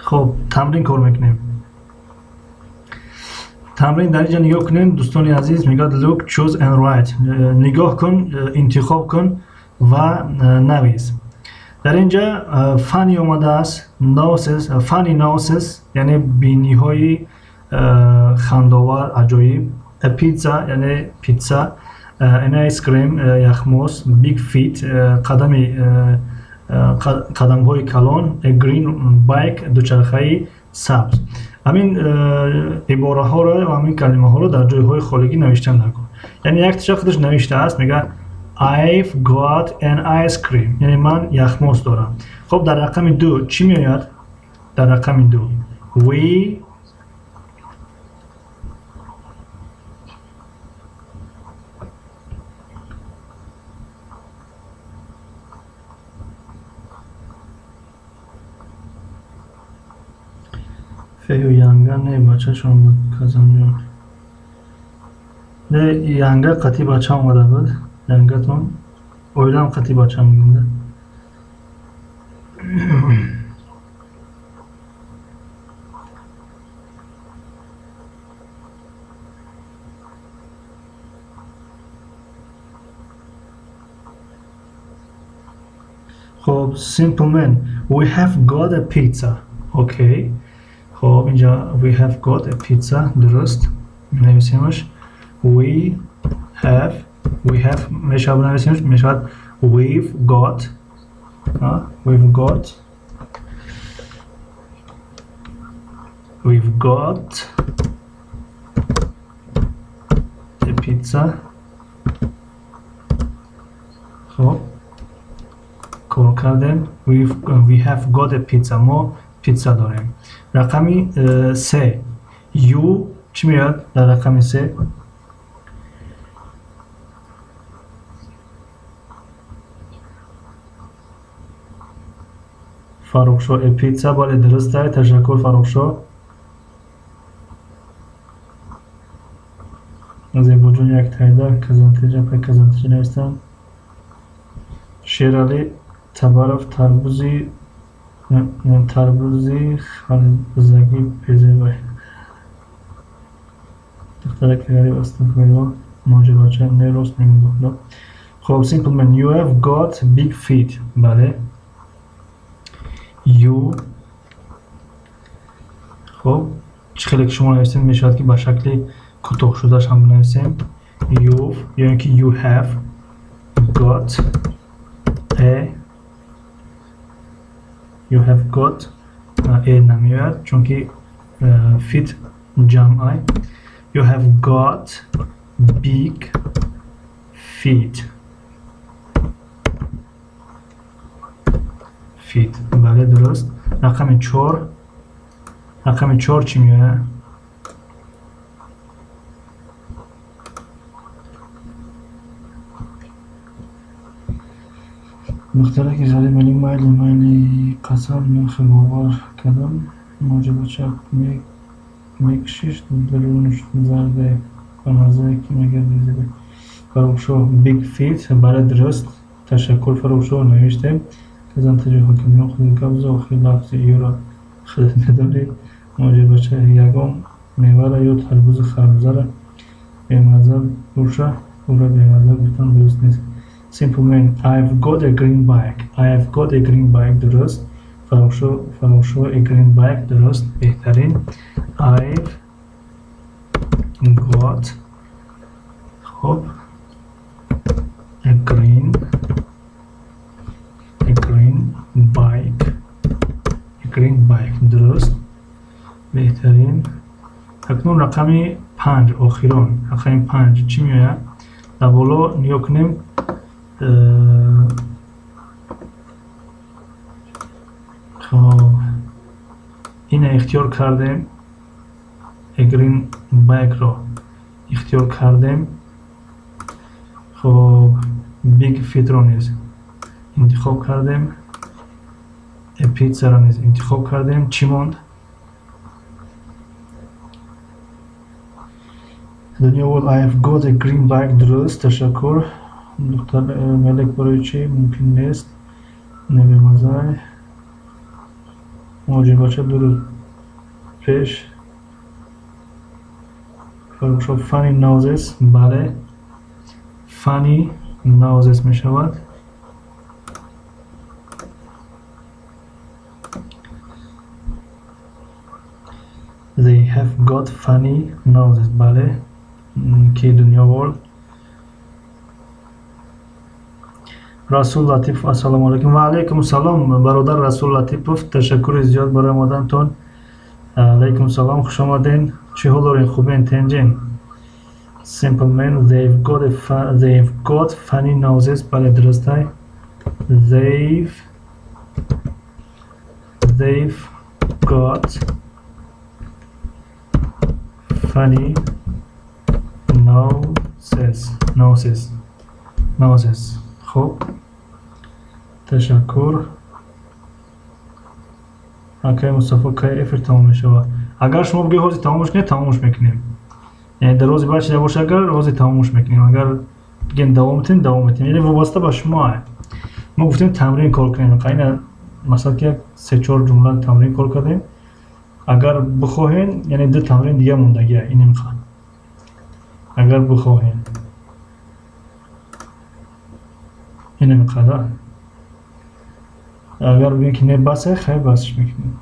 Хоб, тамрин кор мекунем. Тамрин дар инҷа нигоҳ кунем, дӯстони азиз, мегӯяд look, choose and write. Нигоҳ кун, интихоб кун ва навис. Дар инҷа funny омадааст, noses, funny noses, яъне биниҳои хандовар, аҷоиб, a pizza, яъне питса, an ice cream, яхмоз, big feet, қадамҳои калон, a green bike, дучархаи сабз. Ҳамин ибораҳоро ва ҳамин калимаҳоро дар ҷойҳои холигӣ навиштан накун. Яъне як тиша худаш навиштааст, мегӯяд I've got an ice cream, яъне ман яхмоз дорам. Хоб, дар рақами 2 чӣ меояд? Дар рақами 2 we фею янга не бачашон буд Казанҷон. Не, янга қатъи бача омада буд. Янгатон оилам қатъи бача мегӯнда. Хоб, simple man, we have got a pizza. Okay. Хоб, инҷа we have got a pizza, дуруст менависемаш. We have, we have мешавад нависемаш, мешавад we've got, we've got, we've got a pizza. Хоб, кор кардем. We have got a pizza, мо питса дорем. Рақами 3 you чӣ меояд дар рақами 3? Фаррухшо a pizza, бале дуруст аст. Ташаккур Фаррухшо. Зебоҷон як тайда Казантиҷа пай Казантиҷа навистам. Шерали Табаров тарбузи харбузагӣ безебай. Духтараки ғариб астағфируллоҳ. Моҷирбача не рост мегӯяд. Хоб, simple man, you have got big feet. Бале, you. Хоб, чӣ хеле ки шумо нависем мешавад ки ба шакли кӯтоҳ шудааш ҳам бинависем. You ё ин ки you have got a, you have got a намеояд, чунки feet ҷамъ. You have got big feet. Feet. Бале, дуруст. Рақами 4. Рақами 4 чӣ меояд? Духтараки ғариб мели майли майли қасам нахи бовар кардам. Моҷирбача мекшиш дарунаш зарде ба маззае ки мегӯяд безебай. Фаррухшо big feet, бале дуруст. Ташаккур Фаррухшо, навиштем. Казантиҷа ҳокимҷон худат гап зад, охир лафзи юро худат медонӣ. Моҷирбача ягон мевара ё тарбузу харбузара бемазза боша, ӯро бемазза гуфтан дуруст нест. Simple man, I've got a green bike. I've got a green bike, дуруст. Фаррухшо a green bike, дуруст, беҳтарин. I've got, хоб, a green bike. A green bike. Дуруст, беҳтарин. Акнун рақами 5, охирон рақами 5 чӣ меояд? Дар боло нигоҳ кунем. Хоб, ина ихтиёр кардем, a green bike-ро ихтиёр кардем. Хоб, big fit-ро низ интихоб кардем, a pizza-ро низ интихоб кардем. Чӣ монд? Дунё world, I have got a green bike. Дуруст, ташаккур. Доктор Мелек, барои чӣ мумкин нест? Небемазай муҳоҷирбача 2 рӯз пеш фармошо. Funny noses. Бале, funny noses мешавад. They have got funny noses. Бале, ки дунё world. Расул Латипов, ассалому алайкум. Ва алайкум салом, бародар Расул Латипов, ташаккури зиёд барои омадантон. Алайкум салом, хуш омаден. Чӣ ҳол дорен? Хубен, тенҷен? Simple man, they've got funny noses. Бале, дурустай. They've got funny noses. Noses. Noses. Хуб, ташаккур. Акай Мустафо, кай эфир тамом мешавад? Агар шумо бигӯед ҳозир тамомш кунед, тамомш мекунем. Яъне дар рӯзи баъд чизе бошад, агар ҳозир тамомш мекунем, агар бигем давом метем, давом метем. Яъне вобаста ба шумо. Мо гуфтем тамрин кор кунем. Ина масалан ки як 3-4 ҷумла тамрин кор кардем. Агар бихоҳем, яъне 2 тамрин дига мондагия, ин мехоҳам. Агар бихоҳем, ин меқадар. Агар бигем ки не, басе, хайр, басш мекунем.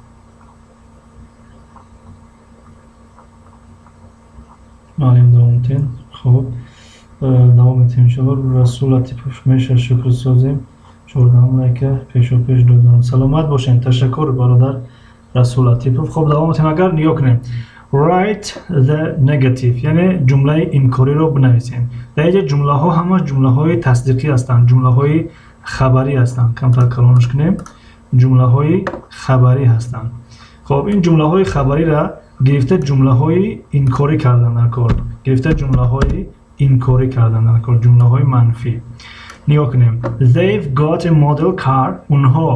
Маълим, давом метем. Хуб, давом метем иншоалло. Расул Латипов, меша шукр созем. 14 лайка пешопеш додам. Саломат бошем. Ташаккур, бародар Расул Латипов. Хуб, давом метем. Агар нигоҳ кунем, write the negative, яъне ҷумлаи инкориро бинависем. Дар инҷа ҷумлаҳо ҳама ҷумлаҳои тасдиқӣ ҳастанд, ҷумлаҳои хабарӣ ҳастанд. Камтар калонш кунем, ҷумлаҳои хабарӣ ҳастанд. Хоб, ин ҷумлаҳои хабариро гирифта ҷумлаҳои инкорӣ кардан дар кор, гирифта ҷумлаҳои инкорӣ кардан дар кор, ҷумлаҳои манфӣ. Нигоҳ кунем. They've got a model car. Онҳо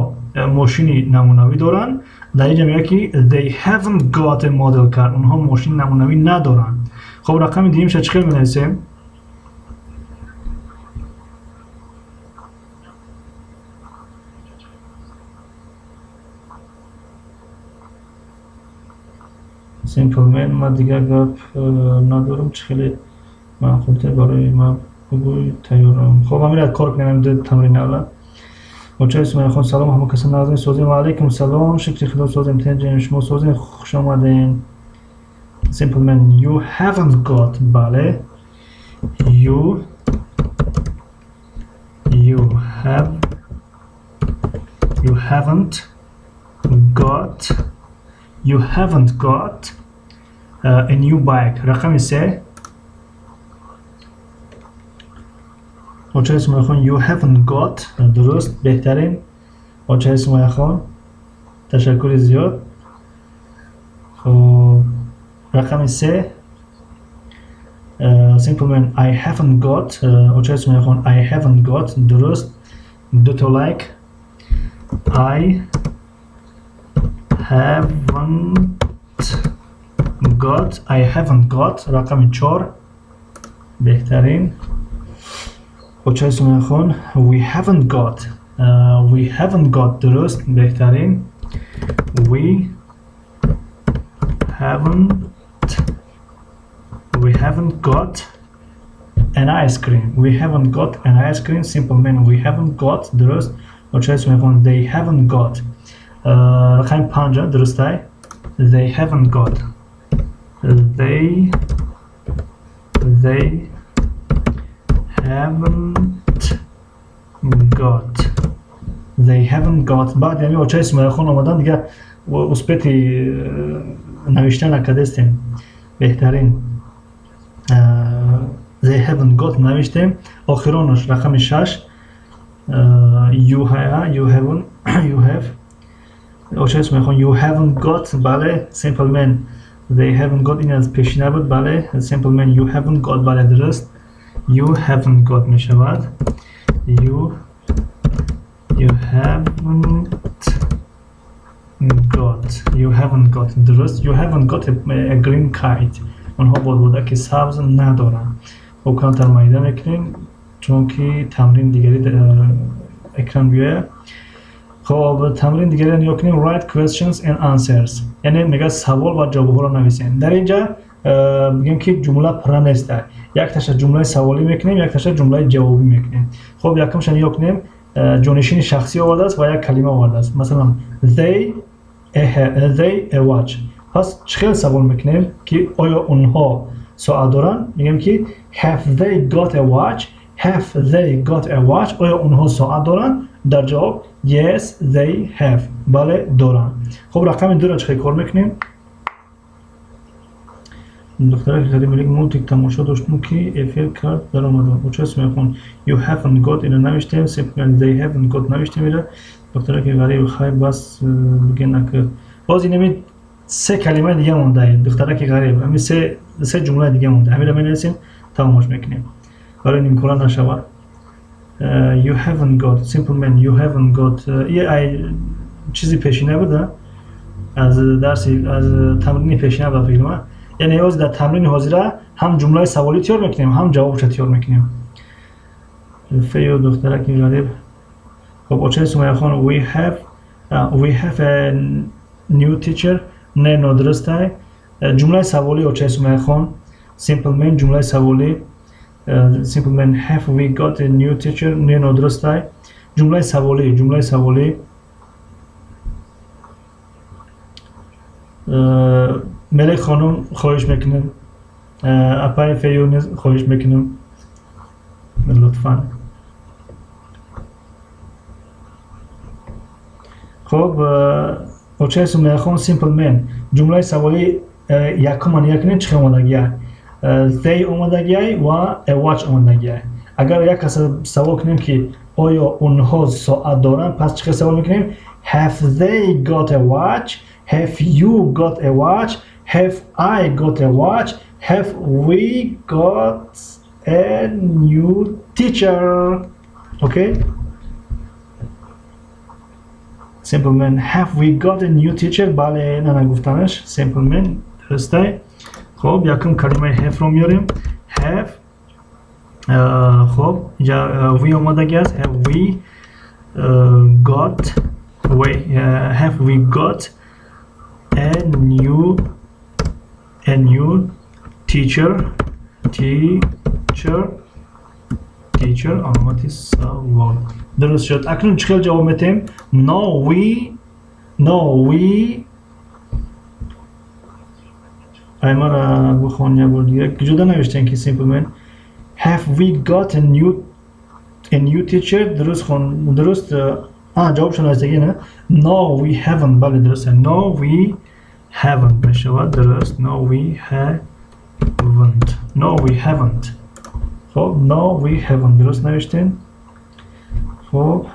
мошини намунавӣ доранд. Дар инҷа мегӯяд ки they haven't got a model car. Онҳо мошини намунавӣ надоранд. Хоб, рақами дуюмша чӣ хел менависем? Simple man, ман дигар гап надорам, чӣ хеле маъқултар барои ман бигӯй, тайёрам. Хоб, ҳамин кор кунем, ҳамин ду тамрин аввал. Оча Исмоилхон, салом, ҳама каса назм созем. Ва алайкум салом, шукри худо созем, тенҷем, шумо созем, хуш омадем. Simple man, you haven't got. Бале, you haven't got, you haven't got a new bike. Рақами 3. Оча Исмоилхон, you haven't got. Дуруст, беҳтарин. Оча Исмоилхон, ташаккури зиёд. Хоб, рақами 3. Simple man, I haven't got. Оча Исмоилхон, I haven't got. Дуруст, 2 то лайк. I haven't got, I haven't got. Рақами 4, беҳтарин. Оча Исмоилхон, we haven't got. We haven't got. Дуруст, беҳтарин. We haven't got an ice cream. We haven't got an ice cream. Simple man, we haven't got. Дуруст. Оча Исмоилхон, they haven't got. рақами 5, дурустай. They haven't got. They haven't got. They haven't got. Баъд яъне очаи Сумайяхон омадан, дигар успети навишта накардестем. Беҳтарин. They haven't got навиштем. Охиронаш рақами 6. You have, you haven't, you have. Очаи Сумайяхон you haven't got. Бале, simple man. They haven't got ин аз пешина буд. Бале, simple man you haven't got. Бале, дуруст. You haven't got мешавад. You haven't got. You haven't got. Дуруст. You haven't got a green kite. Онҳо бодбодаки сабз надоранд. Хоб, камтар майда мекунем, чунки тамрин дигари дар экран биёяд. Хоб, тамрин дигаре нигоҳ кунем. Write questions and answers. Яъне мегӯяд савол ва ҷавобҳоро нависем. Дар инҷа бигем ки ҷумла пурра нест. Якташа ҷумлаи саволӣ мекунем, якташа ҷумлаи ҷавобӣ мекунем. Хоб, якумша нигоҳ кунем. Ҷонишини шахсӣ овардааст ва як калима овардааст. Масалан, they a watch. Пас чӣ хел савол мекунем ки оё онҳо соат доранд? Мегӯем ки have they got a watch? Have they got a watch? Оё онҳо соат доранд? Дар ҷавоб yes they have. Бале, доранд. Хоб, рақами 2-ро чӣ хел кор мекунем? Духтараки ғариб мелик мултик тамошо доштум ки эфир кард даромадам. Оча Сумайяхон you haven't got ина навиштем. They haven't got навиштем ира. Духтараки ғариб хай бас бигӯ накард. Боз инами се калимаи дига монда. Духтараки ғариб ҳамин се ҷумлаи дига монда. Ҳаминро менависем, тамомаш мекунем. Барои нимкора нашавад. You haven't got. Simple man you haven't got. Ай чизи пешина буд, аз дарси, аз тамрини пешина буд фикр. Яъне ҳозир дар тамрини ҳозира ҳам ҷумлаи саволӣ тиёр мекунем, ҳам ҷавобша тиёр мекунем. Фею духтараки ғариб. Хоб, очаи Сумайяхон we have a new teacher. Не, нодурустай. Ҷумлаи саволӣ очаи Сумайяхон. Simple man ҷумлаи саволӣ. Simple man have we got a new teacher? Не, нодурустай. Ҷумлаи саволӣ, ҷумлаи саволӣ. Мелек хонум хоҳиш мекунем, апаи Фею низ хоҳиш мекунем, лутфан. Хоб, очаи Сумайяхон simple man ҷумлаи саволӣ якума нигоҳ кунем чӣ хел омадагиай. They омадагиай ва a watch омадагиай. Агар як каса савол кунем ки оё онҳо соат доранд, пас чӣ хел савол мекунем? Have they got a watch? Have you got a watch? Have I got a watch? Have we got a new teacher? Okay? Simple man, have we got a new teacher? Бале, на нагуфтанаш. Simple man, дурустай. Хоб, якум калимаи have-ро меорем. Have. Хоб, инҷа we омадаги аст. Have we got, have we got a new teacher, teacher аломати савол. Дуруст шуд. Акнун чӣ хел ҷавоб метем? No we аймара бихон як бор дига. Ҷуда навиштем ки simple man have we got a new teacher? Дуруст хон, дуруст. Ҷавобшон навиштагӣ не? No we haven't. Бале, дуруст. No we haven't мешавад. Дуруст. No we haven't. No we haven't. Хоб, no we haven't дуруст навиштем. Хоб,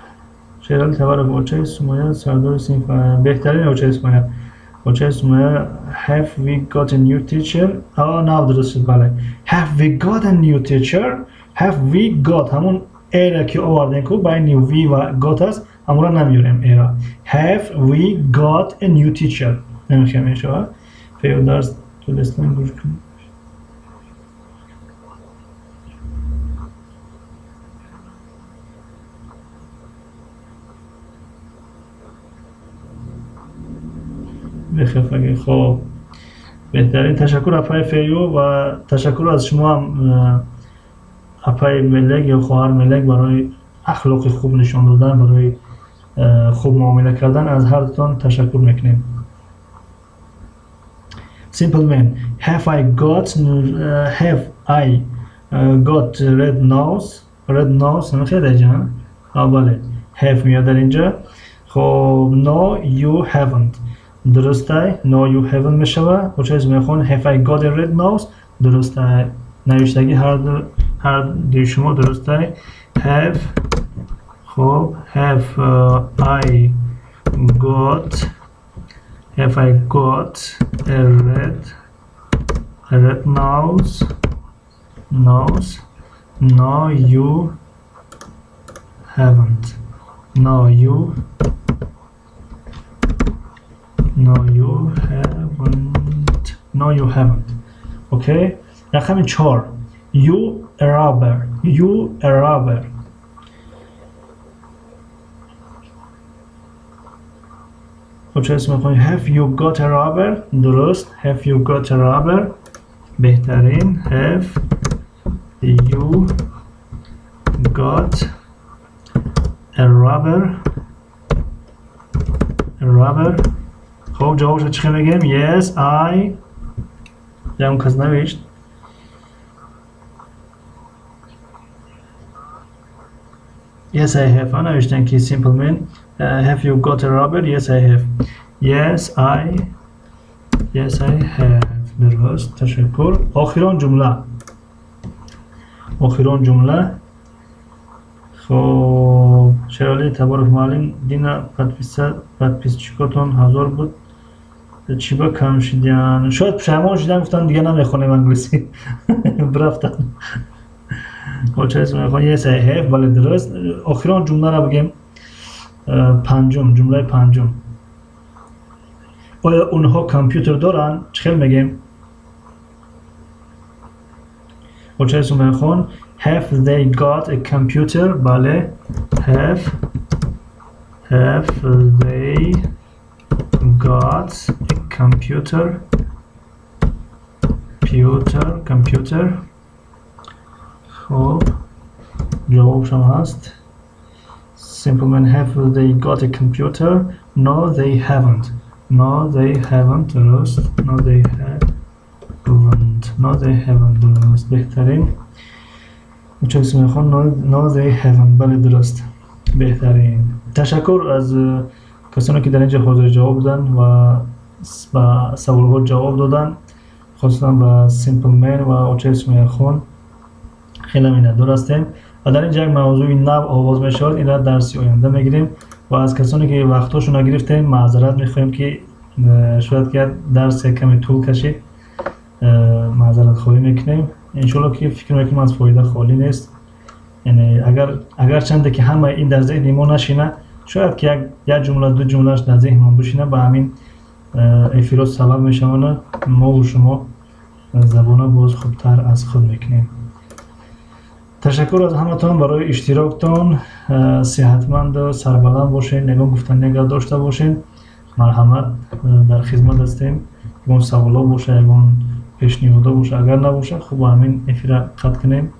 Шерали Таваров очаи Сумайя сардори синф. Беҳтарин очаи Сумайя. Очаи Сумайя have we got a new teacher? Нав дуруст шуд. Бале. Have we got a new teacher? Have we got ҳамон эра ки овардем ку байни we ва got аст, ҳамонро намеорем эра. Have we got a new teacher? Намехоҳем мешавад. Фею дарс тулестан гӯш кунем. Бехафагӣ. Хоб, беҳтарин. Ташаккур апаи Фею ва ташаккур аз шумо ҳам апаи Мелек ё хоҳар Мелек барои ахлоқи хуб нишон додан, барои хуб муомила кардан. Аз ҳар дутон ташаккур мекунем. Simple man. Have I got red nose? Red nose. Намехоҳед ҷон? Бале. Have میاد در اینجا. خب no you haven't درسته. No you haven't میشوه. اوچه سمیخون have I got a red nose درسته. نوشتگی هر دوی شما درسته. Have خب have I got have I got a red nose no you haven't no you haven't no you haven't. Okay. رقم 4 you a robber you a robber. خب چه اسم میخونی؟ Have you got a rubber درست. Have you got a rubber بهترین. Have you got a rubber a rubber. خب جوابش چی میگیم؟ Yes I یا کس نوشت. Yes I have نوشتن که simple man. Have you got a rubber? Yes I have. Yes I have درست. تشکر. آخران جمله. خب شرالی تبارک معلم دینا подписчикотон 1000 بود چی با کم شدن؟ شاید پشیمان شدن گفتن دیگه نمیخونیم انگلیسی برفتن. خب چه اسم میخوان؟ Yes I have بله درست. آخران جمله را بگیم. پنجم جمله پنجم. آیا اونها کامپیوتر دارن؟ چه میگیم؟ خب چه اسم میخوان؟ Have they got a computer بله. Have they got a computer computer. خب جوابش هم هست. Simple man have they got a computer? No they haven't. No they haven't درست. No they haven't. No they haven't درست. بهترین. چه اسم میخوان؟ No they haven't بله درست. بهترین. تشکر از کسانی که در اینجا حاضر جواب دادن و به سوالها جواب دادن، خصوصا به Simple Man و اوچه سمیخون خیلی منتدار هستیم. و در اینجا یک موضوع نو آغاز میشود، این را درس آینده میگیریم و از کسانی که وقتاشون را گرفتیم معذرت میخوایم که شاید که درس کمی طول کشید، معذرت خواهی میکنیم. انشالله که فکر میکنیم از فایده خالی نیست. یعنی اگر چنده که همه این در ذهن ما نشینه، شاید که یک جمله دو جملهش در ذهن ما بشینه، به همین افیروز سبب میشونه ما و شما زبانه باز خوبتر از خود میکنیم. تشکر از همتان برای اشتراکتان. صحتمند و سربلند باشین، نگاه گفتن نگاه داشته باشین. مرحمت، در خدمت هستیم. یگان سوالا باشه، یگان پیشنهادا باشه، اگر نباشه خب با همین افیره قطع کنیم.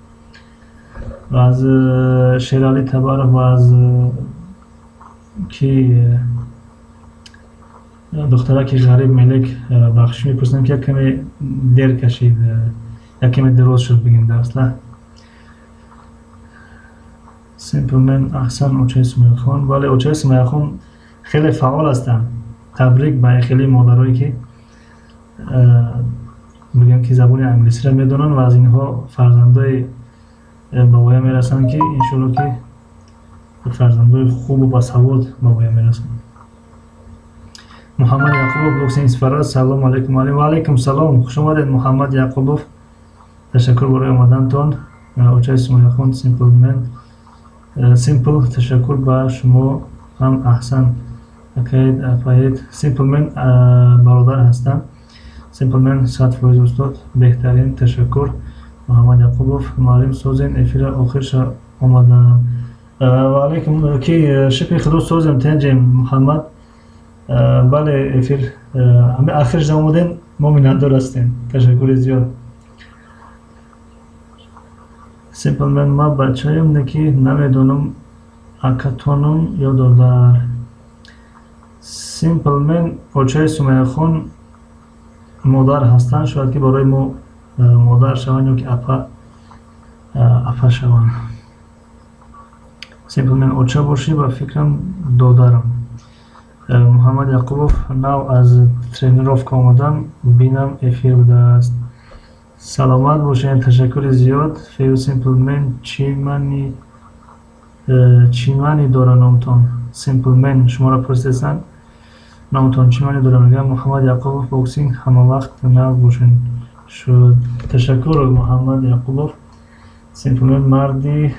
و از شیرالی تبارک و از که دخترک غریب ملک بخش میپرسیم که کمی دیر کشید، یک کمی دراز شد بگیم درس. نه Simple Man احسن اوچه سمیخان. بله اوچه سمیخان خیلی فعال هستن. تبریک به خیلی مادرایی که بگم که زبان انگلیسی را میدونن و از اینها فرزندای به وایه میرسن که انشالله که فرزندای خوب و باسواد به وایه میرسن. محمد یعقوبов لوکسین سفارت. سلام علیکم. و علیکم سلام، خوش آمدید محمد یعقوبов. تشکر برای آمدنتان. اوچه سمیخان Simple Man Simple تشکر به شما هم احسن. اکید Simple Man برادر هستم. Simple Man 100% استاد بهترین. تشکر محمد یعقوبов. معلم سوزین افیر آخرش آمدم. و علیکم که شکر خدا سوزم تنجم محمد. بله افیر همه آخرش آمدن، ما منندار هستیم. تشکر زیاد. Simple Man ما بچه‌ایم نکی نمیدونم اکتونم یا دادر. Simple Man اوچه سمیخان مادر هستن، شاید که برای ما مادر شوند یا که اپا شوند. Симплмен оча бошӣ, ба фикрам додарам. Муҳаммад Яқубов: нав аз тренировка омадам, бинам эфир будааст. Саломат бошед, ташаккури зиёд. Фею Симплмен, чӣ маъни дора номтон? Симплмен, шуморо пурсидастанд, номтон чӣ маъни дора? Мегӯям Муҳаммад Яқубов боксинг, ҳамавақт нағз бошед. Шуд. Ташаккур, Муҳаммад Яқубов. Симплмен марди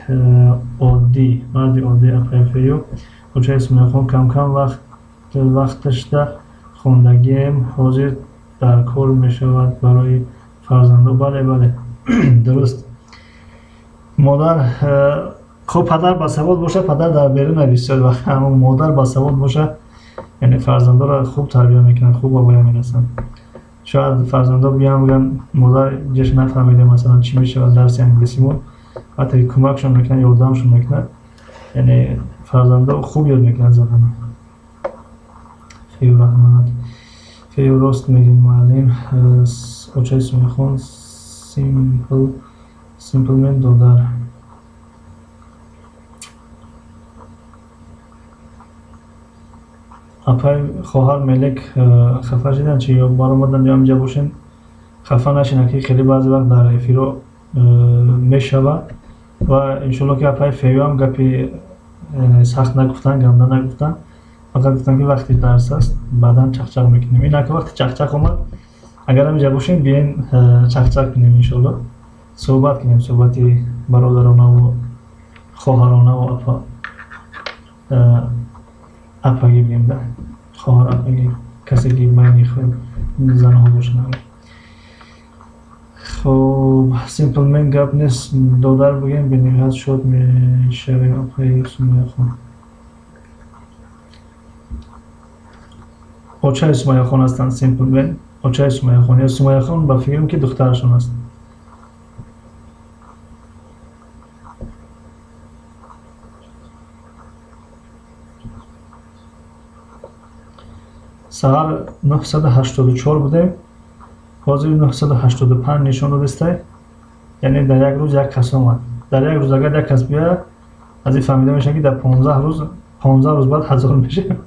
оддӣ, марди оддӣ. Апай Фею, очаи Сумайяхон, кам-кам вақташда хондагием, ҳозир дар кор мешавад барои фарзандо. Бале, бале, дуруст. Модар хуб, падар басавод боша, падар дар берун бисёр вақт, аммо модар басавод боша, яъне фарзандоро хуб тарбия мекунанд, хуб ба воя мерасанд. Шояд фарзандо биёянд, бигӯянд: модар, ҷаш нафаҳмидем, масалан, чӣ мешавад дарси англисимон. Вақте ки кӯмакшон мекунад, ёрдамшон мекунад, яъне фарзандо хуб ёд мекунанд забонро. Фею, раҳмат. Фею, рост мегӯед, муаллим. Очаи Сумайхон, Симплмен додар. Апай хоҳар Мелек хафа шиданд чи ё баромаданд ё ҳаминҷа бошен? Хафа нашинанд, ки хеле баъзе вақт дар эфиро мешавад ва иншоалло ки апай Феюам гапи сахт нагуфтанд, ганда нагуфтанд, фақат гуфтанд, ки вақти дарс аст, баъдан чақчақ мекунем. Ин ака вақти чақчақ омад, агар ҳаминҷа бошем, биёен чақчақ кунем, иншоалло, суҳбат кунем, суҳбати бародаронаву хоҳаронаву апа апагӣ бигем да, хоҳар апагӣ, касе ки байни худ занҳо бошанд. Хуб, Симплмен, гап нест, додар бигем, бениҳоят шод мешавем. Апаи Сумайяхон, очаи Сумайяхон ҳастанд. Симплмен очаи Сумайяхон ё Сумайяхон, ба фикрам, ки духтарашон аст. Саҳар 984 будем, ҳозир 985 нишон додистай, яъне дар як рӯз як кас омад. Дар як рӯз агар як кас биёяд, аз ин фаҳмида мешавад, ки дар 15 рӯз, 15 рӯз баъд 1000 мешавад,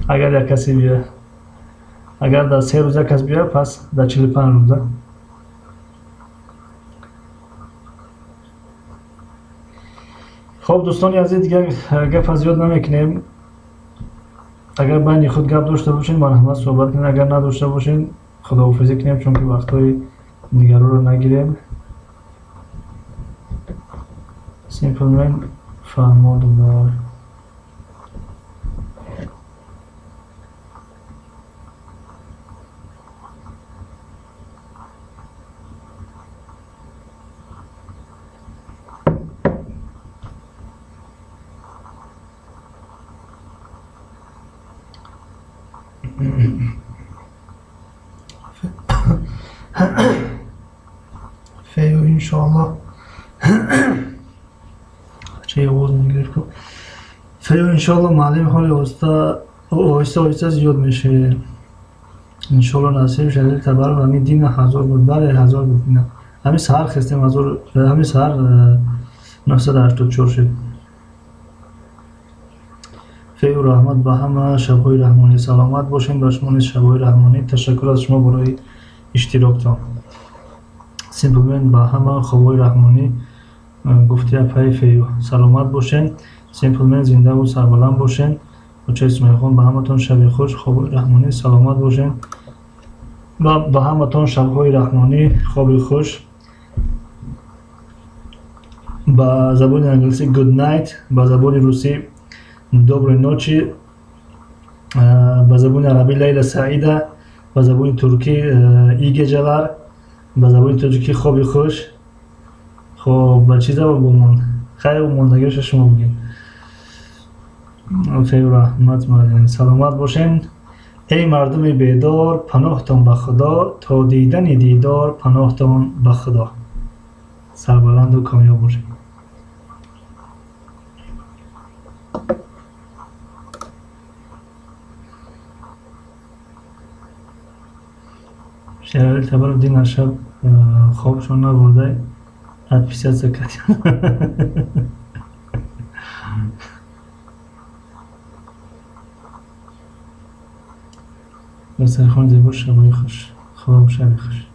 агар як касе биёяд. Агар дар 3 рӯз як кас биёяд, пас дар 45 рӯза. Хуб, дӯстони азиз, дигар гапа зиёд намекунем. Агар байни худ гап дошта бошем, марҳамат, суҳбат кунем. Агар надошта бошем, худоҳофизӣ кунем, чунки вақтҳои дигарро нагирем. Симплмен, фаҳмо, додар. Фею, иншоалло, ча овоз мегирифт. Фею, иншоалло, муаллим, ҳоли оҳиста оҳиста зиёд мешавед, иншоалло, насиб. Шалил Табаров: ҳамин дина 1000 буд. Бале, 1000 буд дина. Ҳамин саҳар хестем, 1000, ҳамин саҳар 984 шуд. Фею, раҳмат, ба ҳама шабҳои раҳмонӣ. Саломат бошем, ба шумо низ шабҳои раҳмонӣ. Ташаккур аз шумо барои иштироктон. Симплмен, ба ҳама хобҳои раҳмонӣ, гуфти апаи Фею. Саломат бошен, Симплмен, зиндаву сарбаланд бошен. Очаи Сумайяхон, ба ҳаматон шаби хуш, хобҳои раҳмонӣ. Саломат бошен, ба ҳаматон шабҳои раҳмонӣ, хоби хуш. Ба забони англисӣ good night, ба забони русӣ доброй ночи, ба забони арабӣ лайла саида, ба забони туркӣ iyi geceler, ба забони тоҷикӣ хоби хуш. Хоб, ба чӣ забон бомонд? Хайр, мондагиашо шумо бигӯед. Фею, раҳмат, муаллим. Саломат бошен. Эй мардуми бедор, паноҳтон ба Худо, то дидани дидор, паноҳтон ба Худо. Сарбаланду комёб бошед. Шерали Табаров: дина шаб хобшон набурдай, отписаться кард. Дастархон зебо, шабои хуш. Хоб, шаби хуш.